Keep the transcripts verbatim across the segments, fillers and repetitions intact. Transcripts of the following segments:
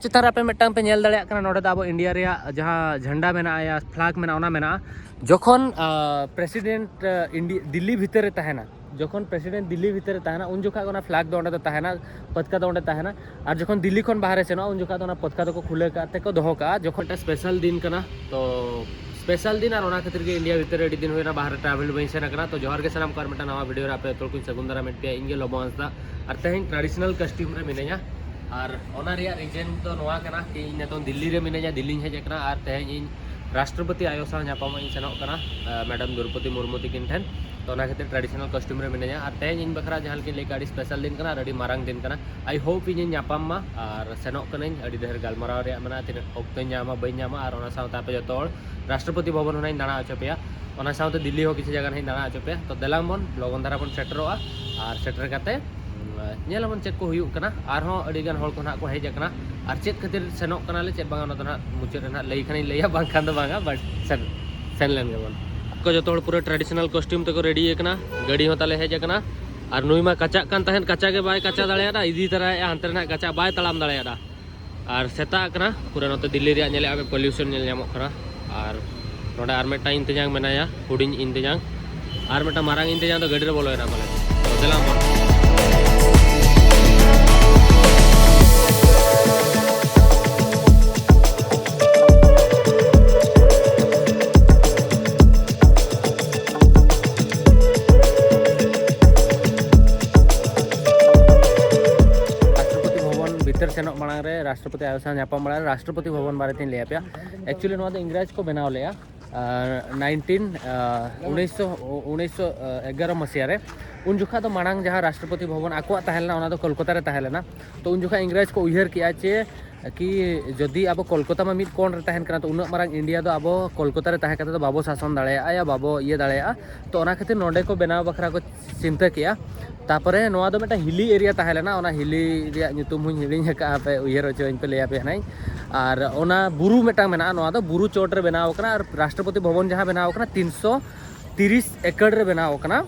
ᱪᱮᱛᱟᱱ ᱨᱮ ᱟᱯᱮ ᱢᱤᱫᱴᱟᱝ ᱯᱮ ᱧᱮᱞ ᱫᱟᱲᱮᱭᱟᱜ ᱠᱟᱱᱟ, ᱱᱚᱰᱮ ᱫᱚ ᱟᱵᱚ ᱤᱱᱰᱤᱭᱟ ᱨᱮᱭᱟᱜ ᱡᱟᱦᱟᱸ ᱡᱷᱟᱱᱰᱟ ᱢᱮᱱᱟᱜᱼᱟ ᱭᱟ ᱯᱷᱞᱟᱜ ᱢᱮᱱᱟᱜᱼᱟ, ᱚᱱᱟ ᱢᱮᱱᱟᱜᱼᱟ᱾ ᱡᱚᱠᱷᱚᱱ ᱯᱨᱮᱥᱤᱰᱮᱱᱴ ᱤᱱᱰᱤ ᱫᱤᱞᱞᱤ ᱵᱷᱤᱛᱟᱹᱨ ᱨᱮ ᱛᱟᱦᱮᱱᱟ, ᱡᱚᱠᱷᱚᱱ ᱯᱨᱮᱥᱤᱰᱮᱱᱴ ᱫᱤᱞᱞᱤ ᱵᱷᱤᱛᱟᱹᱨ ᱨᱮ ᱛᱟᱦᱮᱱᱟ, ᱩᱱ ᱡᱚᱠᱷᱟᱜ ᱜᱮ ᱚᱱᱟ ᱯᱷᱞᱟᱜ ᱫᱚ ᱚᱸᱰᱮ ᱫᱚ ᱛᱟᱦᱮᱱᱟ, ᱯᱚᱛᱠᱟ ᱫᱚ ᱚᱸᱰᱮ ᱛᱟᱦᱮᱱᱟ᱾ ᱟᱨ ᱡᱚᱠᱷᱚᱱ ᱫᱤᱞᱞᱤ ᱠᱷᱚᱱ ᱵᱟᱦᱨᱮ ᱥᱮᱱᱚᱜᱼᱟ, ᱩᱱ ᱡᱚᱠᱷᱟᱜ ᱫᱚ ᱚᱱᱟ ᱯᱚᱛᱠᱟ ᱫᱚᱠᱚ ᱠᱷᱩᱞᱟᱹᱣ ᱠᱟᱜ ᱛᱮᱠᱚ ᱫᱚᱦᱚ ᱠᱟᱜᱼᱟ᱾ ᱡᱚᱠᱷᱚᱱ ᱢᱤᱫᱴᱟᱝ ᱥᱯᱮᱥᱟᱞ ᱫᱤᱱ ᱠᱟᱱᱟ, ᱛᱚ ᱥᱯᱮᱥᱟᱞ ᱫᱤᱱ, ᱟᱨ ᱚᱱᱟ ᱠᱷᱟᱹᱛᱤᱨ ᱜᱮ ᱤᱱᱰᱤᱭᱟ ᱵᱷᱤᱛᱟᱹᱨ ᱨᱮ ᱟᱹᱰᱤ ᱫᱤᱱ ᱦᱩᱭᱱᱟ ᱵᱟᱦᱨᱮ ᱴᱨᱟᱵᱷᱮᱞ ᱵᱟᱹᱧ ᱥᱮᱱ ᱟᱠᱟᱱᱟ᱾ ᱛᱚ ᱡᱚᱦᱟᱨ ᱜᱮ ᱥᱟᱱᱟᱢ ᱠᱚ, ᱟᱨ ᱢᱤᱫᱴᱟᱝ ᱱᱟᱣᱟ ᱵᱷᱤᱰᱤᱭᱳ ᱨᱮ ᱟᱯᱮ ᱡᱚᱛᱚ ᱦᱚᱲ ᱠᱚᱧ ᱥᱟᱹᱜᱩᱱ ᱫᱟᱨᱟᱢᱮᱫ ᱯᱮᱭᱟ᱾ ᱤᱧ ᱜᱮ ᱞᱚᱵᱚ ᱦᱟᱸᱥᱫᱟ, ᱟᱨ ᱛᱮᱦᱮᱧ ᱴᱨᱟᱰᱤᱥᱚᱱᱟᱞ ᱠᱚᱥᱴᱤᱭᱩᱢ ᱨᱮ ᱢᱤᱱᱟᱹᱧᱟ᱾ ᱟᱨ ᱚᱱᱟ ᱨᱮᱭᱟᱜ ᱨᱤᱡᱮᱱ ᱫᱚ ᱱᱚᱣᱟ ᱠᱟᱱᱟ ᱠᱤ ᱤᱧ ᱱᱤᱛᱚᱝ ᱫᱤᱞᱞᱤ ᱨᱮ ᱢᱤᱱᱟᱹᱧᱟ, ᱫᱤᱞᱞᱤᱧ ᱦᱮᱡ ᱟᱠᱟᱱᱟ, ᱟᱨ ᱛᱮᱦᱮᱧ ᱤᱧ ᱨᱟᱥᱴᱨᱚᱯᱚᱛᱤ ᱟᱭᱳ ᱥᱟᱶ ᱧᱟᱯᱟᱢᱚᱜ ᱤᱧ ᱥᱮᱱᱚᱜ ᱠᱟᱱᱟ, ᱟᱸ, ᱢᱮᱰᱟᱢ ᱫᱨᱳᱯᱚᱫᱤ ᱢᱩᱨᱢᱩ ᱛᱤᱠᱤᱱ ᱴᱷᱮᱱ᱾ ᱛᱚ ᱚᱱᱟ ᱠᱷᱟᱹᱛᱤᱨ ᱴᱨᱟᱰᱤᱥᱚᱱᱟᱞ ᱠᱚᱥᱴᱤᱭᱩᱢ ᱨᱮ ᱢᱤᱱᱟᱹᱧᱟ᱾ ᱟᱨ ᱛᱮᱦᱮᱧ ᱤᱧ ᱵᱟᱠᱷᱨᱟ ᱡᱟᱦᱟᱸ ᱞᱮᱠᱟᱧ ᱞᱟᱹᱭ ᱠᱮᱫᱟ, ᱟᱹᱰᱤ ᱥᱯᱮᱥᱟᱞ ᱫᱤᱱ ᱠᱟᱱᱟ ᱟᱨ ᱟᱹᱰᱤ ᱢᱟᱨᱟᱝ ᱫᱤᱱ ᱠᱟᱱᱟ᱾ I hope ᱤᱧᱤᱧ ᱧᱟᱯᱟᱢ ᱢᱟ, ᱟᱨ ᱥᱮᱱᱚᱜ ᱠᱟᱹᱱᱟᱹᱧ᱾ ᱟᱹᱰᱤ ᱰᱷᱮᱨ ᱜᱟᱞᱢᱟᱨᱟᱣ ᱨᱮᱭᱟᱜ ᱢᱮᱱᱟᱜᱼᱟ, ᱛᱤᱱᱟᱹᱜ ᱚᱠᱛᱚᱧ ᱧᱟᱢᱟ ᱵᱟᱹᱧ ᱧᱟᱢᱟ, ᱟᱨ ᱚᱱᱟ ᱥᱟᱶᱛᱮ ᱟᱯᱮ ᱡᱚᱛᱚ ᱦᱚᱲ ᱨᱟᱥᱴᱨᱚᱯᱚᱛᱤ ᱵᱷᱚᱵᱚᱱ ᱦᱚᱸ ᱱᱟᱧ ᱫᱟᱬᱟ ᱦᱚᱪᱚ ᱯᱮᱭᱟ, ᱚᱱᱟ ᱥᱟᱶᱛᱮ ᱫᱤᱞᱞᱤ ᱦᱚᱸ ᱠᱤᱪᱷᱩ ᱡᱟᱭᱜᱟ ᱱᱟᱧ ᱫᱟᱬᱟ ᱦᱚᱪᱚ ᱯᱮᱭᱟ᱾ ᱛᱚ ᱫᱮᱞᱟᱝ ᱵᱚᱱ ᱞᱚᱜᱚᱱ ᱫᱷᱟᱨᱟ ᱵᱚᱱ ᱥᱮᱴᱮᱨᱚᱜᱼᱟ, ᱟᱨ ᱥᱮᱴᱮᱨ ᱠᱟᱛᱮ, ᱩᱸ, ᱧᱮᱞ ᱟᱵᱚᱱ ᱪᱮᱫ ᱠᱚ ᱦᱩᱭᱩᱜ ᱠᱟᱱᱟ᱾ ᱟᱨᱦᱚᱸ ᱟᱹᱰᱤ ᱜᱟᱱ ᱦᱚᱲ ᱠᱚ ᱱᱟᱦᱟᱜ ᱠᱚ ᱦᱮᱡ ᱟᱠᱟᱱᱟ, ᱟᱨ ᱪᱮᱫ ᱠᱷᱟᱹᱛᱤᱨ ᱥᱮᱱᱚᱜ ᱠᱟᱱᱟᱞᱮ ᱪᱮᱫ ᱵᱟᱝᱟ, ᱚᱱᱟ ᱫᱚ ᱱᱟᱦᱟᱜ ᱢᱩᱪᱟᱹᱫ ᱨᱮ ᱱᱟᱦᱟᱜ ᱞᱟᱹᱭ ᱠᱷᱟᱱᱤᱧ ᱞᱟᱹᱭᱟ, ᱵᱟᱝᱠᱷᱟᱱ ᱫᱚ ᱵᱟᱝᱟ, but ᱥᱮᱱ, ᱥᱮᱱ ᱞᱮᱱ ᱜᱮᱵᱚᱱ᱾ ᱠᱚ ᱡᱚᱛᱚ ᱦᱚᱲ ᱯᱩᱨᱟᱹ ᱴᱨᱟᱰᱤᱥᱚᱱᱟᱞ ᱠᱚᱥᱴᱤᱭᱩᱢ ᱛᱮᱠᱚ ᱨᱮᱰᱤ ᱟᱠᱟᱱᱟ, ᱜᱟᱹᱰᱤ ᱦᱚᱸ ᱛᱟᱞᱮ ᱦᱮᱡ ᱟᱠᱟᱱᱟ, ᱟᱨ ᱱᱩᱭ ᱢᱟ ᱠᱟᱪᱟᱜ ᱠᱟᱱ ᱛᱟᱦᱮᱸᱫ, ᱠᱟᱪᱟ ᱜᱮ ᱵᱟᱭ ᱠᱟᱪᱟ ᱫᱟᱲᱮᱭᱟᱫᱟ, ᱤᱫᱤ ᱛᱟᱨᱟᱭᱮᱫᱼᱟ ᱦᱟᱱᱛᱮ ᱨᱮ ᱱᱟᱦᱟᱜ ᱠᱟᱪᱟ, ᱵᱟᱭ ᱛᱟᱲᱟᱢ ᱫᱟᱲᱮᱭᱟᱫᱟ᱾ ᱟᱨ ᱥᱮᱛᱟᱜ ᱠᱟᱱᱟ, ᱯᱩᱨᱟᱹ ᱱᱚᱛᱮ ᱫᱤᱞᱞᱤ ᱨᱮᱭᱟᱜ ᱧᱮᱞᱮᱫᱼᱟ ᱯᱮ ᱯᱚᱞᱤᱭᱩᱥᱚᱱ ᱧᱮᱞ ᱧᱟᱢᱚᱜ ᱠᱟᱱᱟ᱾ ᱟᱨ ᱱᱚᱰᱮ ᱟᱨ ᱢᱤᱫᱴᱟᱝ ᱤᱧ ᱛᱮᱧᱟᱝ ᱢᱮᱱᱟᱭᱟ, ᱦᱩᱰᱤᱧ ᱤᱧ ᱛᱮᱧᱟᱝ, ᱟᱨ ᱢᱤᱫᱴᱟᱝ ᱢᱟᱨᱟᱝ ᱤᱧ ᱛᱮᱧᱟᱝ ᱫᱚ ᱜᱟᱹᱰᱤ ᱨᱮ ᱵᱚᱞᱚᱭᱮᱱᱟ ᱯᱟᱞᱮ᱾ ᱛᱚ ᱫᱮᱞᱟ ᱵᱚᱱ᱾ ᱨᱟᱥᱴᱨᱚᱯᱚᱛᱤ ᱵᱷᱚᱵᱚᱱ ᱵᱷᱤᱛᱟᱹᱨ ᱥᱮᱱᱚᱜ ᱢᱟᱲᱟᱝ ᱨᱮ, ᱨᱟᱥᱴᱨᱚᱯᱚᱛᱤ ᱟᱭᱳ ᱥᱟᱶ ᱧᱟᱯᱟᱢ ᱢᱟᱲᱟᱝ ᱨᱮ, ᱨᱟᱥᱴᱨᱚᱯᱚᱛᱤ ᱵᱷᱚᱵᱚᱱ ᱵᱟᱨᱮᱛᱤᱧ ᱞᱟᱹᱭ ᱟᱯᱮᱭᱟ᱾ Actually ᱱᱚᱣᱟ ᱫᱚ ᱤᱝᱨᱮᱡᱽ ᱠᱚ ᱵᱮᱱᱟᱣ ᱞᱮᱫᱼᱟ, ᱟᱨ ᱱᱟᱭᱤᱱᱴᱤᱱ, ᱟᱨ ᱩᱱᱤᱥᱥᱚ, ᱩᱱᱤᱥᱥᱚ ᱮᱜᱟᱨᱚ ᱢᱟᱥᱤᱭᱟ ᱨᱮ᱾ ᱩᱱ ᱡᱚᱠᱷᱟ ᱫᱚ ᱢᱟᱲᱟᱝ ᱡᱟᱦᱟᱸ ᱨᱟᱥᱴᱨᱚᱯᱚᱛᱤ ᱵᱷᱚᱵᱚᱱ ᱟᱠᱚᱣᱟᱜ ᱛᱟᱦᱮᱸ ᱞᱮᱱᱟ, ᱚᱱᱟ ᱫᱚ ᱠᱳᱞᱠᱟᱛᱟ ᱨᱮ ᱛᱟᱦᱮᱸ ᱞᱮᱱᱟ᱾ ᱛᱚ ᱩᱱ ᱡᱚᱠᱷᱟ ᱤᱝᱨᱮᱡᱽ ᱠᱚ ᱩᱭᱦᱟᱹᱨ ᱠᱮᱜᱼᱟ ᱡᱮ ᱠᱤ ᱡᱩᱫᱤ ᱟᱵᱚ ᱠᱳᱞᱠᱟᱛᱟ ᱢᱟ ᱢᱤᱫ ᱠᱚᱬ ᱨᱮ ᱛᱟᱦᱮᱱ ᱠᱟᱱᱟ, ᱛᱚ ᱩᱱᱟᱹᱜ ᱢᱟᱨᱟᱝ ᱤᱱᱰᱤᱭᱟ ᱫᱚ ᱟᱵᱚ ᱠᱳᱞᱠᱟᱛᱟ ᱨᱮ ᱛᱟᱦᱮᱸ ᱠᱟᱛᱮ ᱫᱚ ᱵᱟᱵᱚ ᱥᱟᱥᱚᱱ ᱫᱟᱲᱮᱭᱟᱜᱼᱟ ᱭᱟ ᱵᱟᱵᱚ ᱤᱭᱟᱹ ᱫᱟᱲᱮᱭᱟᱜᱼᱟ᱾ ᱛᱚ ᱚᱱᱟ ᱠᱷᱟᱹᱛᱤᱨ ᱱᱚᱰᱮ ᱠᱚ ᱵᱮᱱᱟᱣ ᱵᱟᱠᱷᱨᱟ ᱠᱚ ᱪᱤᱱᱛᱟᱹ ᱠᱮᱜᱼᱟ᱾ ᱛᱟᱯᱚᱨᱮ ᱱᱚᱣᱟ ᱫᱚ ᱢᱤᱫᱴᱟᱝ ᱦᱤᱞᱤ ᱮᱨᱤᱭᱟ ᱛᱟᱦᱮᱸ ᱞᱮᱱᱟ, ᱚᱱᱟ ᱦᱤᱞᱤ ᱨᱮᱭᱟᱜ ᱧᱩᱛᱩᱢ ᱦᱚᱸᱧ ᱦᱤᱲᱤᱧ ᱟᱠᱟᱫᱼᱟ, ᱦᱟᱯᱮ ᱩᱭᱦᱟᱹᱨ ᱦᱚᱪᱚᱣᱟᱹᱧ ᱯᱮ, ᱞᱟᱹᱭ ᱟᱯᱮ ᱠᱟᱹᱱᱟᱹᱧ᱾ ᱟᱨ ᱚᱱᱟ ᱵᱩᱨᱩ ᱢᱤᱫᱴᱟᱝ ᱢᱮᱱᱟᱜᱼᱟ, ᱱᱚᱣᱟ ᱫᱚ ᱵᱩᱨᱩ ᱪᱚᱴ ᱨᱮ ᱵᱮᱱᱟᱣ ᱟᱠᱟᱱᱟ᱾ ᱟᱨ ᱨᱟᱥᱴᱨᱚᱯᱚᱛᱤ ᱵᱷᱚᱵᱚᱱ ᱡᱟᱦᱟᱸ ᱵᱮᱱᱟᱣ ᱟᱠᱟᱱᱟ, ᱛᱤᱱᱥᱚ ᱛᱤᱨᱤᱥ ᱮᱠᱚᱨ ᱨᱮ ᱵᱮᱱᱟᱣ ᱟᱠᱟᱱᱟ᱾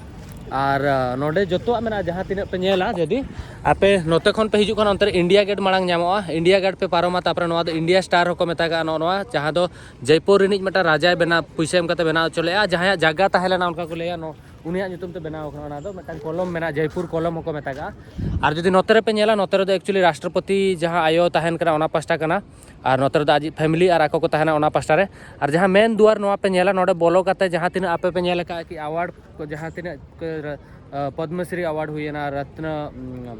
ᱟᱨ ᱱᱚᱰᱮ ᱡᱚᱛᱚᱣᱟᱜ ᱢᱮᱱᱟᱜᱼᱟ᱾ ᱡᱟᱦᱟᱸ ᱛᱤᱱᱟᱹᱜ ᱯᱮ ᱧᱮᱞᱟ, ᱡᱩᱫᱤ ᱟᱯᱮ ᱱᱚᱛᱮ ᱠᱷᱚᱱ ᱯᱮ ᱦᱤᱡᱩᱜ ᱠᱟᱱᱟ, ᱚᱱᱛᱮ ᱨᱮ ᱤᱱᱰᱤᱭᱟ ᱜᱮᱴ ᱢᱟᱲᱟᱝ ᱧᱟᱢᱚᱜᱼᱟ᱾ ᱤᱱᱰᱤᱭᱟ ᱜᱮᱴ ᱯᱮ ᱯᱟᱨᱚᱢᱟ, ᱛᱟᱨᱯᱚᱨᱮ ᱱᱚᱣᱟ ᱫᱚ ᱤᱱᱰᱤᱭᱟ ᱥᱴᱟᱨ ᱦᱚᱸᱠᱚ ᱢᱮᱛᱟᱜᱼᱟ᱾ ᱱᱚᱜᱼᱚ ᱱᱚᱣᱟ ᱡᱟᱦᱟᱸ ᱫᱚ ᱡᱚᱭᱯᱩᱨ ᱨᱤᱱᱤᱡ ᱢᱤᱫᱴᱟᱝ ᱨᱟᱡᱟᱭ ᱵᱮᱱᱟᱣ, ᱯᱩᱭᱥᱟᱹ ᱮᱢ ᱠᱟᱛᱮ ᱵᱮᱱᱟᱣ ᱦᱚᱪᱚ ᱞᱮᱫᱼᱟ, ᱡᱟᱦᱟᱸᱭᱟᱜ ᱡᱟᱭᱜᱟ ᱛᱟᱦᱮᱸ ᱞᱮᱱᱟ, ᱚᱱᱠᱟ ᱠᱚ ᱞᱟᱹᱭᱟ, ᱱᱚ-, ᱩᱱᱤᱭᱟᱜ ᱧᱩᱛᱩᱢ ᱛᱮ ᱵᱮᱱᱟᱣ ᱟᱠᱟᱱᱟ᱾ ᱚᱱᱟ ᱫᱚ ᱢᱤᱫᱴᱟᱝ ᱠᱚᱞᱚᱢ ᱢᱮᱱᱟᱜᱼᱟ, ᱡᱚᱭᱯᱩᱨ ᱠᱚᱞᱚᱢ ᱦᱚᱸᱠᱚ ᱢᱮᱛᱟᱜᱼᱟ᱾ ᱟᱨ ᱡᱩᱫᱤ ᱱᱚᱛᱮ ᱨᱮᱯᱮ ᱧᱮᱞᱟ, ᱱᱚᱛᱮ ᱨᱮᱫᱚ ᱮᱠᱪᱩᱭᱮᱞᱤ ᱨᱟᱥᱴᱨᱚᱯᱚᱛᱤ ᱡᱟᱦᱟᱸ ᱟᱭᱳ ᱛᱟᱦᱮᱱ ᱠᱟᱱᱟ, ᱚᱱᱟ ᱯᱟᱦᱴᱟ ᱠᱟᱱᱟ᱾ ᱟᱨ ᱱᱚᱛᱮ ᱨᱮᱫᱚ ᱟᱡ ᱯᱷᱮᱢᱤᱞᱤ ᱟᱨ ᱟᱠᱚ ᱠᱚ ᱛᱟᱦᱮᱱᱟ ᱚᱱᱟ ᱯᱟᱦᱴᱟ ᱨᱮ᱾ ᱟᱨ ᱡᱟᱦᱟᱸ ᱢᱮᱱ ᱫᱩᱣᱟᱨ ᱱᱚᱣᱟ ᱯᱮ ᱧᱮᱞᱟ, ᱱᱚᱰᱮ ᱵᱚᱞᱚ ᱠᱟᱛᱮ ᱡᱟᱦᱟᱸ ᱛᱤᱱᱟᱹᱜ ᱟᱯᱮ ᱯᱮ ᱧᱮᱞ ᱟᱠᱟᱫᱼᱟ ᱠᱤ ᱟᱣᱟᱨᱰ ᱠᱚ, ᱡᱟᱦᱟᱸ ᱛᱤᱱᱟᱹᱜ ᱠᱚ, ᱟ, ᱯᱚᱫᱽᱢᱚᱥᱨᱤ ᱟᱣᱟᱨᱰ ᱦᱩᱭᱮᱱᱟ, ᱨᱚᱛᱱᱚ, ᱩᱢ,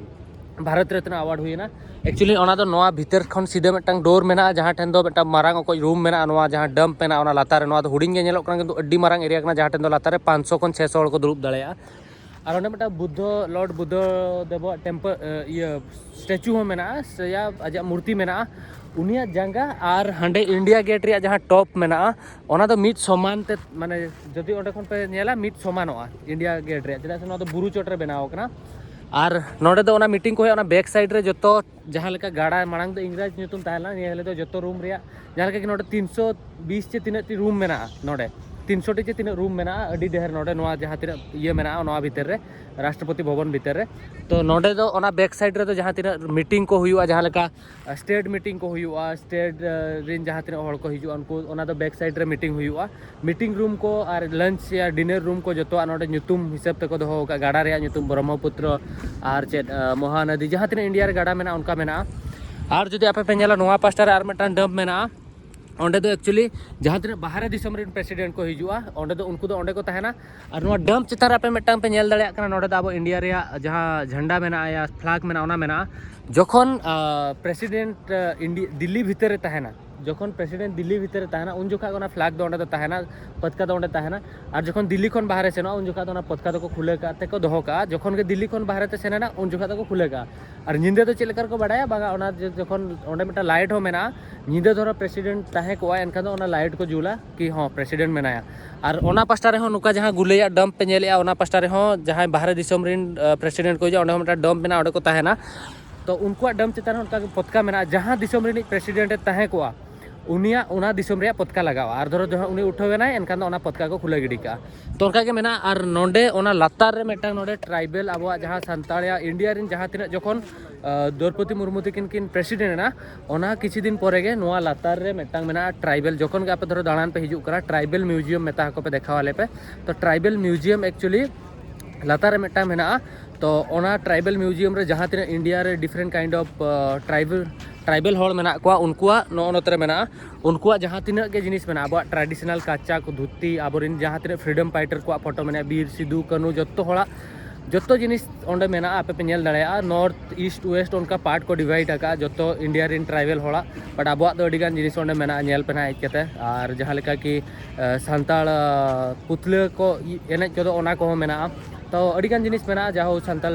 ᱵᱷᱟᱨᱚᱛ ᱨᱚᱛᱱᱚ ᱟᱣᱟᱨᱰ ᱦᱩᱭᱮᱱᱟ, ᱮᱠᱪᱩᱭᱮᱞᱤ ᱚᱱᱟ ᱫᱚ ᱱᱚᱣᱟ ᱵᱷᱤᱛᱟᱹᱨ ᱠᱷᱚᱱ ᱥᱤᱫᱷᱟᱹ ᱢᱤᱫᱴᱟᱝ ᱰᱳᱨ ᱢᱮᱱᱟᱜᱼᱟ, ᱡᱟᱦᱟᱸ ᱴᱷᱮᱱ ᱫᱚ ᱢᱤᱫᱴᱟᱝ ᱢᱟᱨᱟᱝ ᱚᱠᱚᱡ ᱨᱩᱢ ᱢᱮᱱᱟᱜᱼᱟ᱾ ᱱᱚᱣᱟ ᱡᱟᱦᱟᱸ ᱰᱟᱢᱯ ᱢᱮᱱᱟᱜᱼᱟ, ᱚᱱᱟ ᱞᱟᱛᱟᱨ ᱨᱮ, ᱱᱚᱣᱟ ᱫᱚ ᱦᱩᱰᱤᱧ ᱜᱮ ᱧᱮᱞᱚᱜ ᱠᱟᱱᱟ, ᱠᱤᱱᱛᱩ ᱟᱹᱰᱤ ᱢᱟᱨᱟᱝ ᱮᱨᱤᱭᱟ ᱠᱟᱱᱟ, ᱡᱟᱦᱟᱸ ᱴᱷᱮᱱ ᱫᱚ ᱞᱟᱛᱟᱨ ᱨᱮ ᱯᱟᱸᱪᱥᱚ ᱠᱷᱚᱱ ᱪᱷᱮᱥᱚ ᱦᱚᱲ ᱠᱚ ᱫᱩᱲᱩᱵ ᱫᱟᱲᱮᱭᱟᱜᱼᱟ᱾ ᱟᱨ ᱚᱸᱰᱮ ᱢᱤᱫᱴᱟᱝ ᱵᱩᱫᱽᱫᱷᱚ, ᱞᱚᱨᱰ ᱵᱩᱫᱽᱫᱷᱚ ᱫᱮᱵᱚᱣᱟᱜ ᱴᱮᱢᱯᱚᱞ, ᱤᱭᱟᱹ, ᱥᱴᱮᱪᱩ ᱦᱚᱸ ᱢᱮᱱᱟᱜᱼᱟ, ᱥᱮ ᱟᱡᱟᱜ ᱢᱩᱨᱛᱤ ᱢᱮᱱᱟᱜᱼᱟ᱾ ᱩᱱᱤᱭᱟᱜ ᱡᱟᱸᱜᱟ ᱟᱨ ᱦᱟᱸᱰᱮ ᱤᱱᱰᱤᱭᱟ ᱜᱮᱴ ᱨᱮᱭᱟᱜ ᱡᱟᱦᱟᱸ ᱴᱚᱯ ᱢᱮᱱᱟᱜᱼᱟ, ᱚᱱᱟ ᱫᱚ ᱢᱤᱫ ᱥᱚᱢᱟᱱ ᱛᱮ, ᱢᱟᱱᱮ, ᱡᱩᱫᱤ ᱚᱸᱰᱮ ᱠᱷᱚᱱ ᱯᱮ ᱧᱮᱞᱟ, ᱢᱤᱫ ᱥᱚᱢᱟᱱᱚᱜᱼᱟ ᱤᱱᱰᱤᱭᱟ ᱜᱮᱴ ᱨᱮᱭᱟᱜ, ᱪᱮᱫᱟᱜ ᱥᱮ ᱱᱚᱣᱟ ᱫᱚ ᱵᱩᱨᱩ ᱪᱚᱴ ᱨᱮ ᱵᱮᱱᱟᱣ ᱠᱟᱱᱟ᱾ ᱟᱨ ᱱᱚᱰᱮ ᱫᱚ ᱚᱱᱟ ᱢᱤᱴᱤᱝ ᱠᱚ ᱦᱩᱭᱩᱜᱼᱟ, ᱚᱱᱟ ᱵᱮᱠ ᱥᱟᱭᱤᱰ ᱨᱮ ᱡᱚᱛᱚ, ᱡᱟᱦᱟᱸ ᱞᱮᱠᱟ ᱜᱟᱰᱟ ᱢᱟᱲᱟᱝ ᱫᱚ ᱤᱝᱨᱮᱡᱽ ᱧᱩᱛᱩᱢ ᱛᱟᱦᱮᱸ ᱞᱮᱱᱟ, ᱱᱤᱭᱟᱹ ᱦᱤᱞᱳᱜ ᱫᱚ ᱡᱚᱛᱚ ᱨᱩᱢ ᱨᱮᱭᱟᱜ, ᱡᱟᱦᱟᱸ ᱞᱮᱠᱟ ᱜᱮ ᱱᱚᱰᱮ ᱛᱤᱱᱥᱚ ᱵᱤᱥ ᱪᱮ ᱛᱤᱱᱟᱹᱜ ᱴᱤ ᱨᱩᱢ ᱢᱮᱱᱟᱜᱼᱟ ᱱᱚᱰᱮ, ᱛᱤᱱᱥᱚ ᱴᱤ ᱪᱮ ᱛᱤᱱᱟᱹᱜ ᱨᱩᱢ ᱢᱮᱱᱟᱜᱼᱟ, ᱟᱹᱰᱤ ᱰᱷᱮᱨ ᱱᱚᱰᱮ, ᱱᱚᱣᱟ ᱡᱟᱦᱟᱸ ᱛᱤᱱᱟᱹᱜ ᱤᱭᱟᱹ ᱢᱮᱱᱟᱜᱼᱟ, ᱱᱚᱣᱟ ᱵᱷᱤᱛᱤᱨ ᱨᱮ, ᱨᱟᱥᱴᱨᱚᱯᱚᱛᱤ ᱵᱷᱚᱵᱚᱱ ᱵᱷᱤᱛᱤᱨ ᱨᱮ᱾ ᱛᱚ ᱱᱚᱰᱮ ᱫᱚ ᱚᱱᱟ ᱵᱮᱠ ᱥᱟᱭᱤᱰ ᱨᱮᱫᱚ ᱡᱟᱦᱟᱸ ᱛᱤᱱᱟᱹᱜ ᱢᱤᱴᱤᱝ ᱠᱚ ᱦᱩᱭᱩᱜᱼᱟ, ᱡᱟᱦᱟᱸ ᱞᱮᱠᱟ ᱥᱴᱮᱴ ᱢᱤᱴᱤᱝ ᱠᱚ ᱦᱩᱭᱩᱜᱼᱟ, ᱥᱴᱮᱴ ᱨᱮᱱ ᱡᱟᱦᱟᱸ ᱛᱤᱱᱟᱹᱜ ᱦᱚᱲ ᱠᱚ ᱦᱤᱡᱩᱜᱼᱟ, ᱩᱱᱠᱩ, ᱚᱱᱟ ᱫᱚ ᱵᱮᱠ ᱥᱟᱭᱤᱰ ᱨᱮ ᱢᱤᱴᱤᱝ ᱦᱩᱭᱩᱜᱼᱟ᱾ ᱢᱤᱴᱤᱝ ᱨᱩᱢ ᱠᱚ ᱟᱨ ᱞᱟᱧᱪ ᱭᱟ ᱰᱤᱱᱟᱨ ᱨᱩᱢ ᱠᱚ ᱡᱚᱛᱚᱣᱟᱜ ᱱᱚᱰᱮ ᱧᱩᱛᱩᱢ ᱦᱤᱥᱟᱹᱵ ᱛᱮᱠᱚ ᱫᱚᱦᱚ ᱟᱠᱟᱫᱼᱟ, ᱜᱟᱰᱟ ᱨᱮᱭᱟᱜ ᱧᱩᱛᱩᱢ ᱵᱨᱚᱦᱢᱚᱯᱩᱛᱨᱚ ᱟᱨ ᱪᱮᱫ, ᱟ, ᱢᱚᱦᱟᱱᱚᱫᱤ, ᱡᱟᱦᱟᱸ ᱛᱤᱱᱟᱹᱜ ᱤᱱᱰᱤᱭᱟ ᱨᱮ ᱜᱟᱰᱟ ᱢᱮᱱᱟᱜᱼᱟ, ᱚᱱᱠᱟ ᱢᱮᱱᱟᱜᱼᱟ᱾ ᱟᱨ ᱡᱩᱫᱤ ᱟᱯᱮ ᱯᱮ ᱧᱮᱞᱟ, ᱱᱚᱣᱟ ᱯᱟᱥᱴᱟ ᱨᱮ ᱟᱨ ᱢᱤᱫᱴᱟᱝ ᱰᱟᱢᱯ ᱢᱮᱱᱟᱜᱼᱟ᱾ ᱚᱸᱰᱮ ᱫᱚ ᱮᱠᱪᱩᱭᱮᱞᱤ ᱡᱟᱦᱟᱸ ᱛᱤᱱᱟᱹᱜ ᱵᱟᱦᱨᱮ ᱫᱤᱥᱚᱢ ᱨᱮᱱ ᱯᱨᱮᱥᱤᱰᱮᱱᱴ ᱠᱚ ᱦᱤᱡᱩᱜᱼᱟ, ᱚᱸᱰᱮ ᱫᱚ, ᱩᱱᱠᱩ ᱫᱚ ᱚᱸᱰᱮ ᱠᱚ ᱛᱟᱦᱮᱱᱟ᱾ ᱟᱨ ᱱᱚᱣᱟ ᱰᱟᱢᱯ ᱪᱮᱛᱟᱱ ᱨᱮ ᱟᱯᱮ ᱢᱤᱫᱴᱟᱝ ᱯᱮ ᱧᱮᱞ ᱫᱟᱲᱮᱭᱟᱜ ᱠᱟᱱᱟ, ᱱᱚᱰᱮ ᱫᱚ ᱟᱵᱚ ᱤᱱᱰᱤᱭᱟ ᱨᱮᱭᱟᱜ ᱡᱟᱦᱟᱸ ᱡᱷᱟᱱᱰᱟ ᱢᱮᱱᱟᱜᱼᱟ, ᱭᱟ ᱯᱷᱞᱟᱜᱽ ᱢᱮᱱᱟᱜᱼᱟ, ᱚᱱᱟ ᱢᱮᱱᱟᱜᱼᱟ᱾ ᱡᱚᱠᱷᱚᱱ, ᱟ, ᱯᱨᱮᱥᱤᱰᱮᱱᱴ, ᱟ, ᱤᱱᱰᱤ-, ᱫᱤᱞᱞᱤ ᱵᱷᱤᱛᱟᱹᱨ ᱨᱮ ᱛᱟᱦᱮᱱᱟ, ᱡᱚᱠᱷᱚᱱ ᱯᱨᱮᱥᱤᱰᱮᱱᱴ ᱫᱤᱞᱞᱤ ᱵᱷᱤᱛᱟᱹᱨ ᱨᱮ ᱛᱟᱦᱮᱱᱟ, ᱩᱱ ᱡᱚᱠᱷᱟᱡ ᱚᱱᱟ ᱯᱷᱞᱟᱜᱽ ᱫᱚ ᱚᱸᱰᱮ ᱫᱚ ᱛᱟᱦᱮᱱᱟ, ᱯᱚᱛᱠᱟ ᱫᱚ ᱚᱸᱰᱮ ᱛᱟᱦᱮᱱᱟ᱾ ᱟᱨ ᱡᱚᱠᱷᱚᱱ ᱫᱤᱞᱞᱤ ᱠᱷᱚᱱ ᱵᱟᱦᱨᱮ ᱥᱮᱱᱚᱜᱼᱟ, ᱩᱱ ᱡᱚᱠᱷᱟᱡ ᱫᱚ ᱚᱱᱟ ᱯᱚᱛᱠᱟ ᱫᱚᱠᱚ ᱠᱷᱩᱞᱟᱹ ᱠᱟᱜᱼᱟ, ᱛᱮᱠᱚ ᱫᱚᱦᱚ ᱠᱟᱜᱼᱟ᱾ ᱡᱚᱠᱷᱚᱱ ᱜᱮ ᱫᱤᱞᱞᱤ ᱠᱷᱚᱱ ᱵᱟᱦᱨᱮ ᱛᱮ ᱥᱮᱱ ᱮᱱᱟ, ᱩᱱ ᱡᱚᱠᱷᱟᱡ ᱫᱚᱠᱚ ᱠᱷᱩᱞᱟᱹ ᱠᱟᱜᱼᱟ᱾ ᱟᱨ ᱧᱤᱫᱟᱹ ᱫᱚ ᱪᱮᱫ ᱞᱮᱠᱟ ᱨᱮᱠᱚ ᱵᱟᱰᱟᱭᱟ? ᱵᱟᱝᱟ, ᱚᱱᱟ ᱡᱮ ᱡᱚᱠᱷᱚᱱ ᱚᱸᱰᱮ ᱢᱤᱫᱴᱟᱝ ᱞᱟᱭᱤᱴ ᱦᱚᱸ ᱢᱮᱱᱟᱜᱼᱟ, ᱧᱤᱫᱟᱹ ᱫᱷᱚᱨᱚ ᱯᱨᱮᱥᱤᱰᱮᱱᱴ ᱛᱟᱦᱮᱸ ᱠᱚᱜᱼᱟ, ᱮᱱᱠᱷᱟᱱ ᱫᱚ ᱚᱱᱟ ᱞᱟᱭᱤᱴ ᱠᱚ ᱡᱩᱞᱟ ᱠᱤ ᱦᱚᱸ ᱯᱨᱮᱥᱤᱰᱮᱱᱴ ᱢᱮᱱᱟᱭᱟ᱾ ᱟᱨ ᱚᱱᱟ ᱯᱟᱥᱴᱟ ᱨᱮᱦᱚᱸ ᱱᱚᱝᱠᱟ ᱡᱟᱦᱟᱸ ᱜᱩᱞᱟᱹᱭᱟᱜ ᱰᱟᱢᱯ ᱯᱮ ᱧᱮᱞᱮᱜᱼᱟ, ᱚᱱᱟ ᱯᱟᱥᱴᱟ ᱨᱮᱦᱚᱸ ᱡᱟᱦᱟᱸᱭ ᱵᱟᱦᱨᱮ ᱫᱤᱥᱚᱢ ᱨᱮᱱ, ᱟ, ᱯᱨᱮᱥᱤᱰᱮᱱᱴ ᱠᱚ ᱦᱤᱡᱩᱜᱼᱟ, ᱚᱸᱰᱮ ᱦᱚᱸ ᱢᱤᱫᱴᱟᱝ ᱰᱟᱢᱯ ᱢᱮᱱᱟᱜᱼᱟ, ᱚᱸᱰᱮ ᱠᱚ ᱛᱟᱦᱮᱱᱟ᱾ ᱛᱚ ᱩᱱᱠᱩᱣᱟᱜ ᱰᱟᱢᱯ ᱪᱮᱛᱟᱱ ᱨᱮ ᱚᱱᱠᱟ ᱜᱮ ᱯᱚᱛᱠᱟ ᱢᱮᱱᱟᱜᱼᱟ, ᱡᱟᱦᱟᱸ ᱫᱤᱥᱚᱢ ᱨᱤᱱᱤᱡ ᱯᱨᱮᱥᱤᱰᱮᱱᱴ ᱮ ᱛᱟᱦᱮᱸ ᱠᱚᱜᱼᱟ, ᱩᱱᱤᱭᱟᱜ ᱚᱱᱟ ᱫᱤᱥᱚᱢ ᱨᱮᱭᱟᱜ ᱯᱚᱛᱠᱟ ᱞᱟᱜᱟᱜᱼᱟ᱾ ᱟᱨ ᱫᱷᱚᱨᱚ ᱡᱟᱦᱟᱸ ᱩᱱᱤ ᱩᱴᱷᱟᱹᱣ ᱮᱱᱟᱭ, ᱮᱱᱠᱷᱟᱱ ᱫᱚ ᱚᱱᱟ ᱯᱚᱛᱠᱟ ᱠᱚ ᱠᱷᱩᱞᱟᱹ ᱜᱤᱰᱤ ᱠᱟᱜᱼᱟ᱾ ᱛᱚ ᱚᱱᱠᱟ ᱜᱮ ᱢᱮᱱᱟᱜᱼᱟ᱾ ᱟᱨ ᱱᱚᱰᱮ ᱚᱱᱟ ᱞᱟᱛᱟᱨ ᱨᱮ ᱢᱤᱫᱴᱟᱝ ᱱᱚᱰᱮ ᱴᱨᱟᱭᱵᱮᱞ, ᱟᱵᱚᱣᱟᱜ ᱡᱟᱦᱟᱸ ᱥᱟᱱᱛᱟᱲᱤᱭᱟᱜ ᱤᱱᱰᱤᱭᱟ ᱨᱮᱱ ᱡᱟᱦᱟᱸ ᱛᱤᱱᱟᱹᱜ ᱡᱚᱠᱷᱚᱱ ᱫᱨᱚᱣᱯᱚᱫᱤ ᱢᱩᱨᱢᱩ ᱛᱟᱹᱠᱤᱱ ᱠᱤᱱ ᱯᱨᱮᱥᱤᱰᱮᱱᱴ ᱮᱱᱟ, ᱚᱱᱟ ᱠᱤᱪᱷᱩ ᱫᱤᱱ ᱯᱚᱨᱮ ᱜᱮ ᱱᱚᱣᱟ ᱞᱟᱛᱟᱨ ᱨᱮ ᱢᱤᱫᱴᱟᱝ ᱢᱮᱱᱟᱜᱼᱟ ᱴᱨᱟᱭᱵᱮᱞ᱾ ᱡᱚᱠᱷᱚᱱ ᱜᱮ ᱟᱯᱮ ᱫᱷᱚᱨᱚ ᱫᱟᱬᱟᱱ ᱯᱮ ᱦᱤᱡᱩᱜ ᱠᱟᱱᱟ, ᱴᱨᱟᱭᱵᱮᱞ ᱢᱤᱭᱩᱡᱤᱭᱟᱢ ᱢᱮᱛᱟ ᱟᱠᱚ ᱯᱮ, ᱫᱮᱠᱷᱟᱣ ᱟᱞᱮ ᱯᱮ᱾ ᱛᱚ ᱴᱨᱟᱭᱵᱮᱞ ᱢᱤᱭᱩᱡᱤᱭᱟᱢ ᱮᱠᱪᱩᱭᱮᱞᱤ ᱞᱟᱛᱟᱨ ᱨᱮ ᱢᱤᱫᱴᱟᱝ ᱢᱮᱱᱟᱜᱼᱟ᱾ ᱛᱚ ᱚᱱᱟ ᱴᱨᱟᱭᱵᱮᱞ ᱢᱤᱭᱩᱡᱤᱭᱟᱢ ᱨᱮ ᱡᱟᱦᱟᱸ ᱛᱤᱱᱟᱹᱜ ᱤᱱᱰᱤᱭᱟ ᱨᱮ different kind of tribal, tribal ᱦᱚᱲ ᱢᱮᱱᱟᱜ ᱠᱚᱣᱟ, ᱩᱱᱠᱩᱣᱟᱜ ᱱᱚᱜᱼᱚ ᱱᱚᱛᱮ ᱨᱮ ᱢᱮᱱᱟᱜᱼᱟ᱾ ᱩᱱᱠᱩᱣᱟᱜ ᱡᱟᱦᱟᱸ ᱛᱤᱱᱟᱹᱜ ᱜᱮ ᱡᱤᱱᱤᱥ ᱢᱮᱱᱟᱜᱼᱟ, ᱟᱵᱚᱣᱟᱜ ᱴᱨᱟᱰᱤᱥᱚᱱᱟᱞ ᱠᱟᱪᱟ ᱠᱚ, ᱫᱷᱩᱛᱤ, ᱟᱵᱚᱨᱮᱱ ᱡᱟᱦᱟᱸ ᱛᱤᱱᱟᱹᱜ ᱯᱷᱨᱤᱰᱚᱢ ᱯᱷᱟᱭᱴᱟᱨ ᱠᱚᱣᱟᱜ ᱯᱷᱳᱴᱳ ᱢᱮᱱᱟᱜᱼᱟ, ᱵᱤᱨ ᱥᱤᱫᱩ ᱠᱟᱹᱱᱩ, ᱡᱚᱛᱚ ᱦᱚᱲᱟᱜ ᱡᱚᱛᱚ ᱡᱤᱱᱤᱥ ᱚᱸᱰᱮ ᱢᱮᱱᱟᱜᱼᱟ, ᱟᱯᱮ ᱯᱮ ᱧᱮᱞ ᱫᱟᱲᱮᱭᱟᱜᱼᱟ᱾ ᱱᱚᱨᱛᱷ, ᱤᱥᱴ, ᱣᱮᱥᱴ ᱚᱱᱠᱟ ᱯᱟᱨᱴ ᱠᱚ ᱰᱤᱵᱷᱟᱭᱤᱰ ᱟᱠᱟᱫᱼᱟ ᱡᱚᱛᱚ ᱤᱱᱰᱤᱭᱟ ᱨᱮᱱ ᱴᱨᱟᱭᱵᱮᱞ ᱦᱚᱲᱟᱜ᱾ ᱵᱟᱴ ᱟᱵᱚᱣᱟᱜ ᱫᱚ ᱟᱹᱰᱤᱜᱟᱱ ᱡᱤᱱᱤᱥ ᱚᱸᱰᱮ ᱢᱮᱱᱟᱜᱼᱟ, ᱧᱮᱞ ᱯᱮ ᱱᱟᱦᱟᱜ ᱦᱮᱡ ᱠᱟᱛᱮ᱾ ᱟᱨ ᱡᱟᱦᱟᱸ ᱞᱮᱠᱟ ᱠᱤ ᱥᱟᱱᱛᱟᱲ ᱯᱩᱛᱞᱟᱹ ᱠᱚ ᱮᱱᱮᱡ ᱠᱚᱫᱚ, ᱚᱱᱟ ᱠᱚᱦᱚᱸ ᱢᱮᱱᱟᱜᱼᱟ᱾ ᱛᱚ ᱟᱹᱰᱤᱜᱟᱱ ᱡᱤᱱᱤᱥ ᱢᱮᱱᱟᱜᱼᱟ, ᱡᱟᱦᱳ ᱥᱟᱱᱛᱟᱲ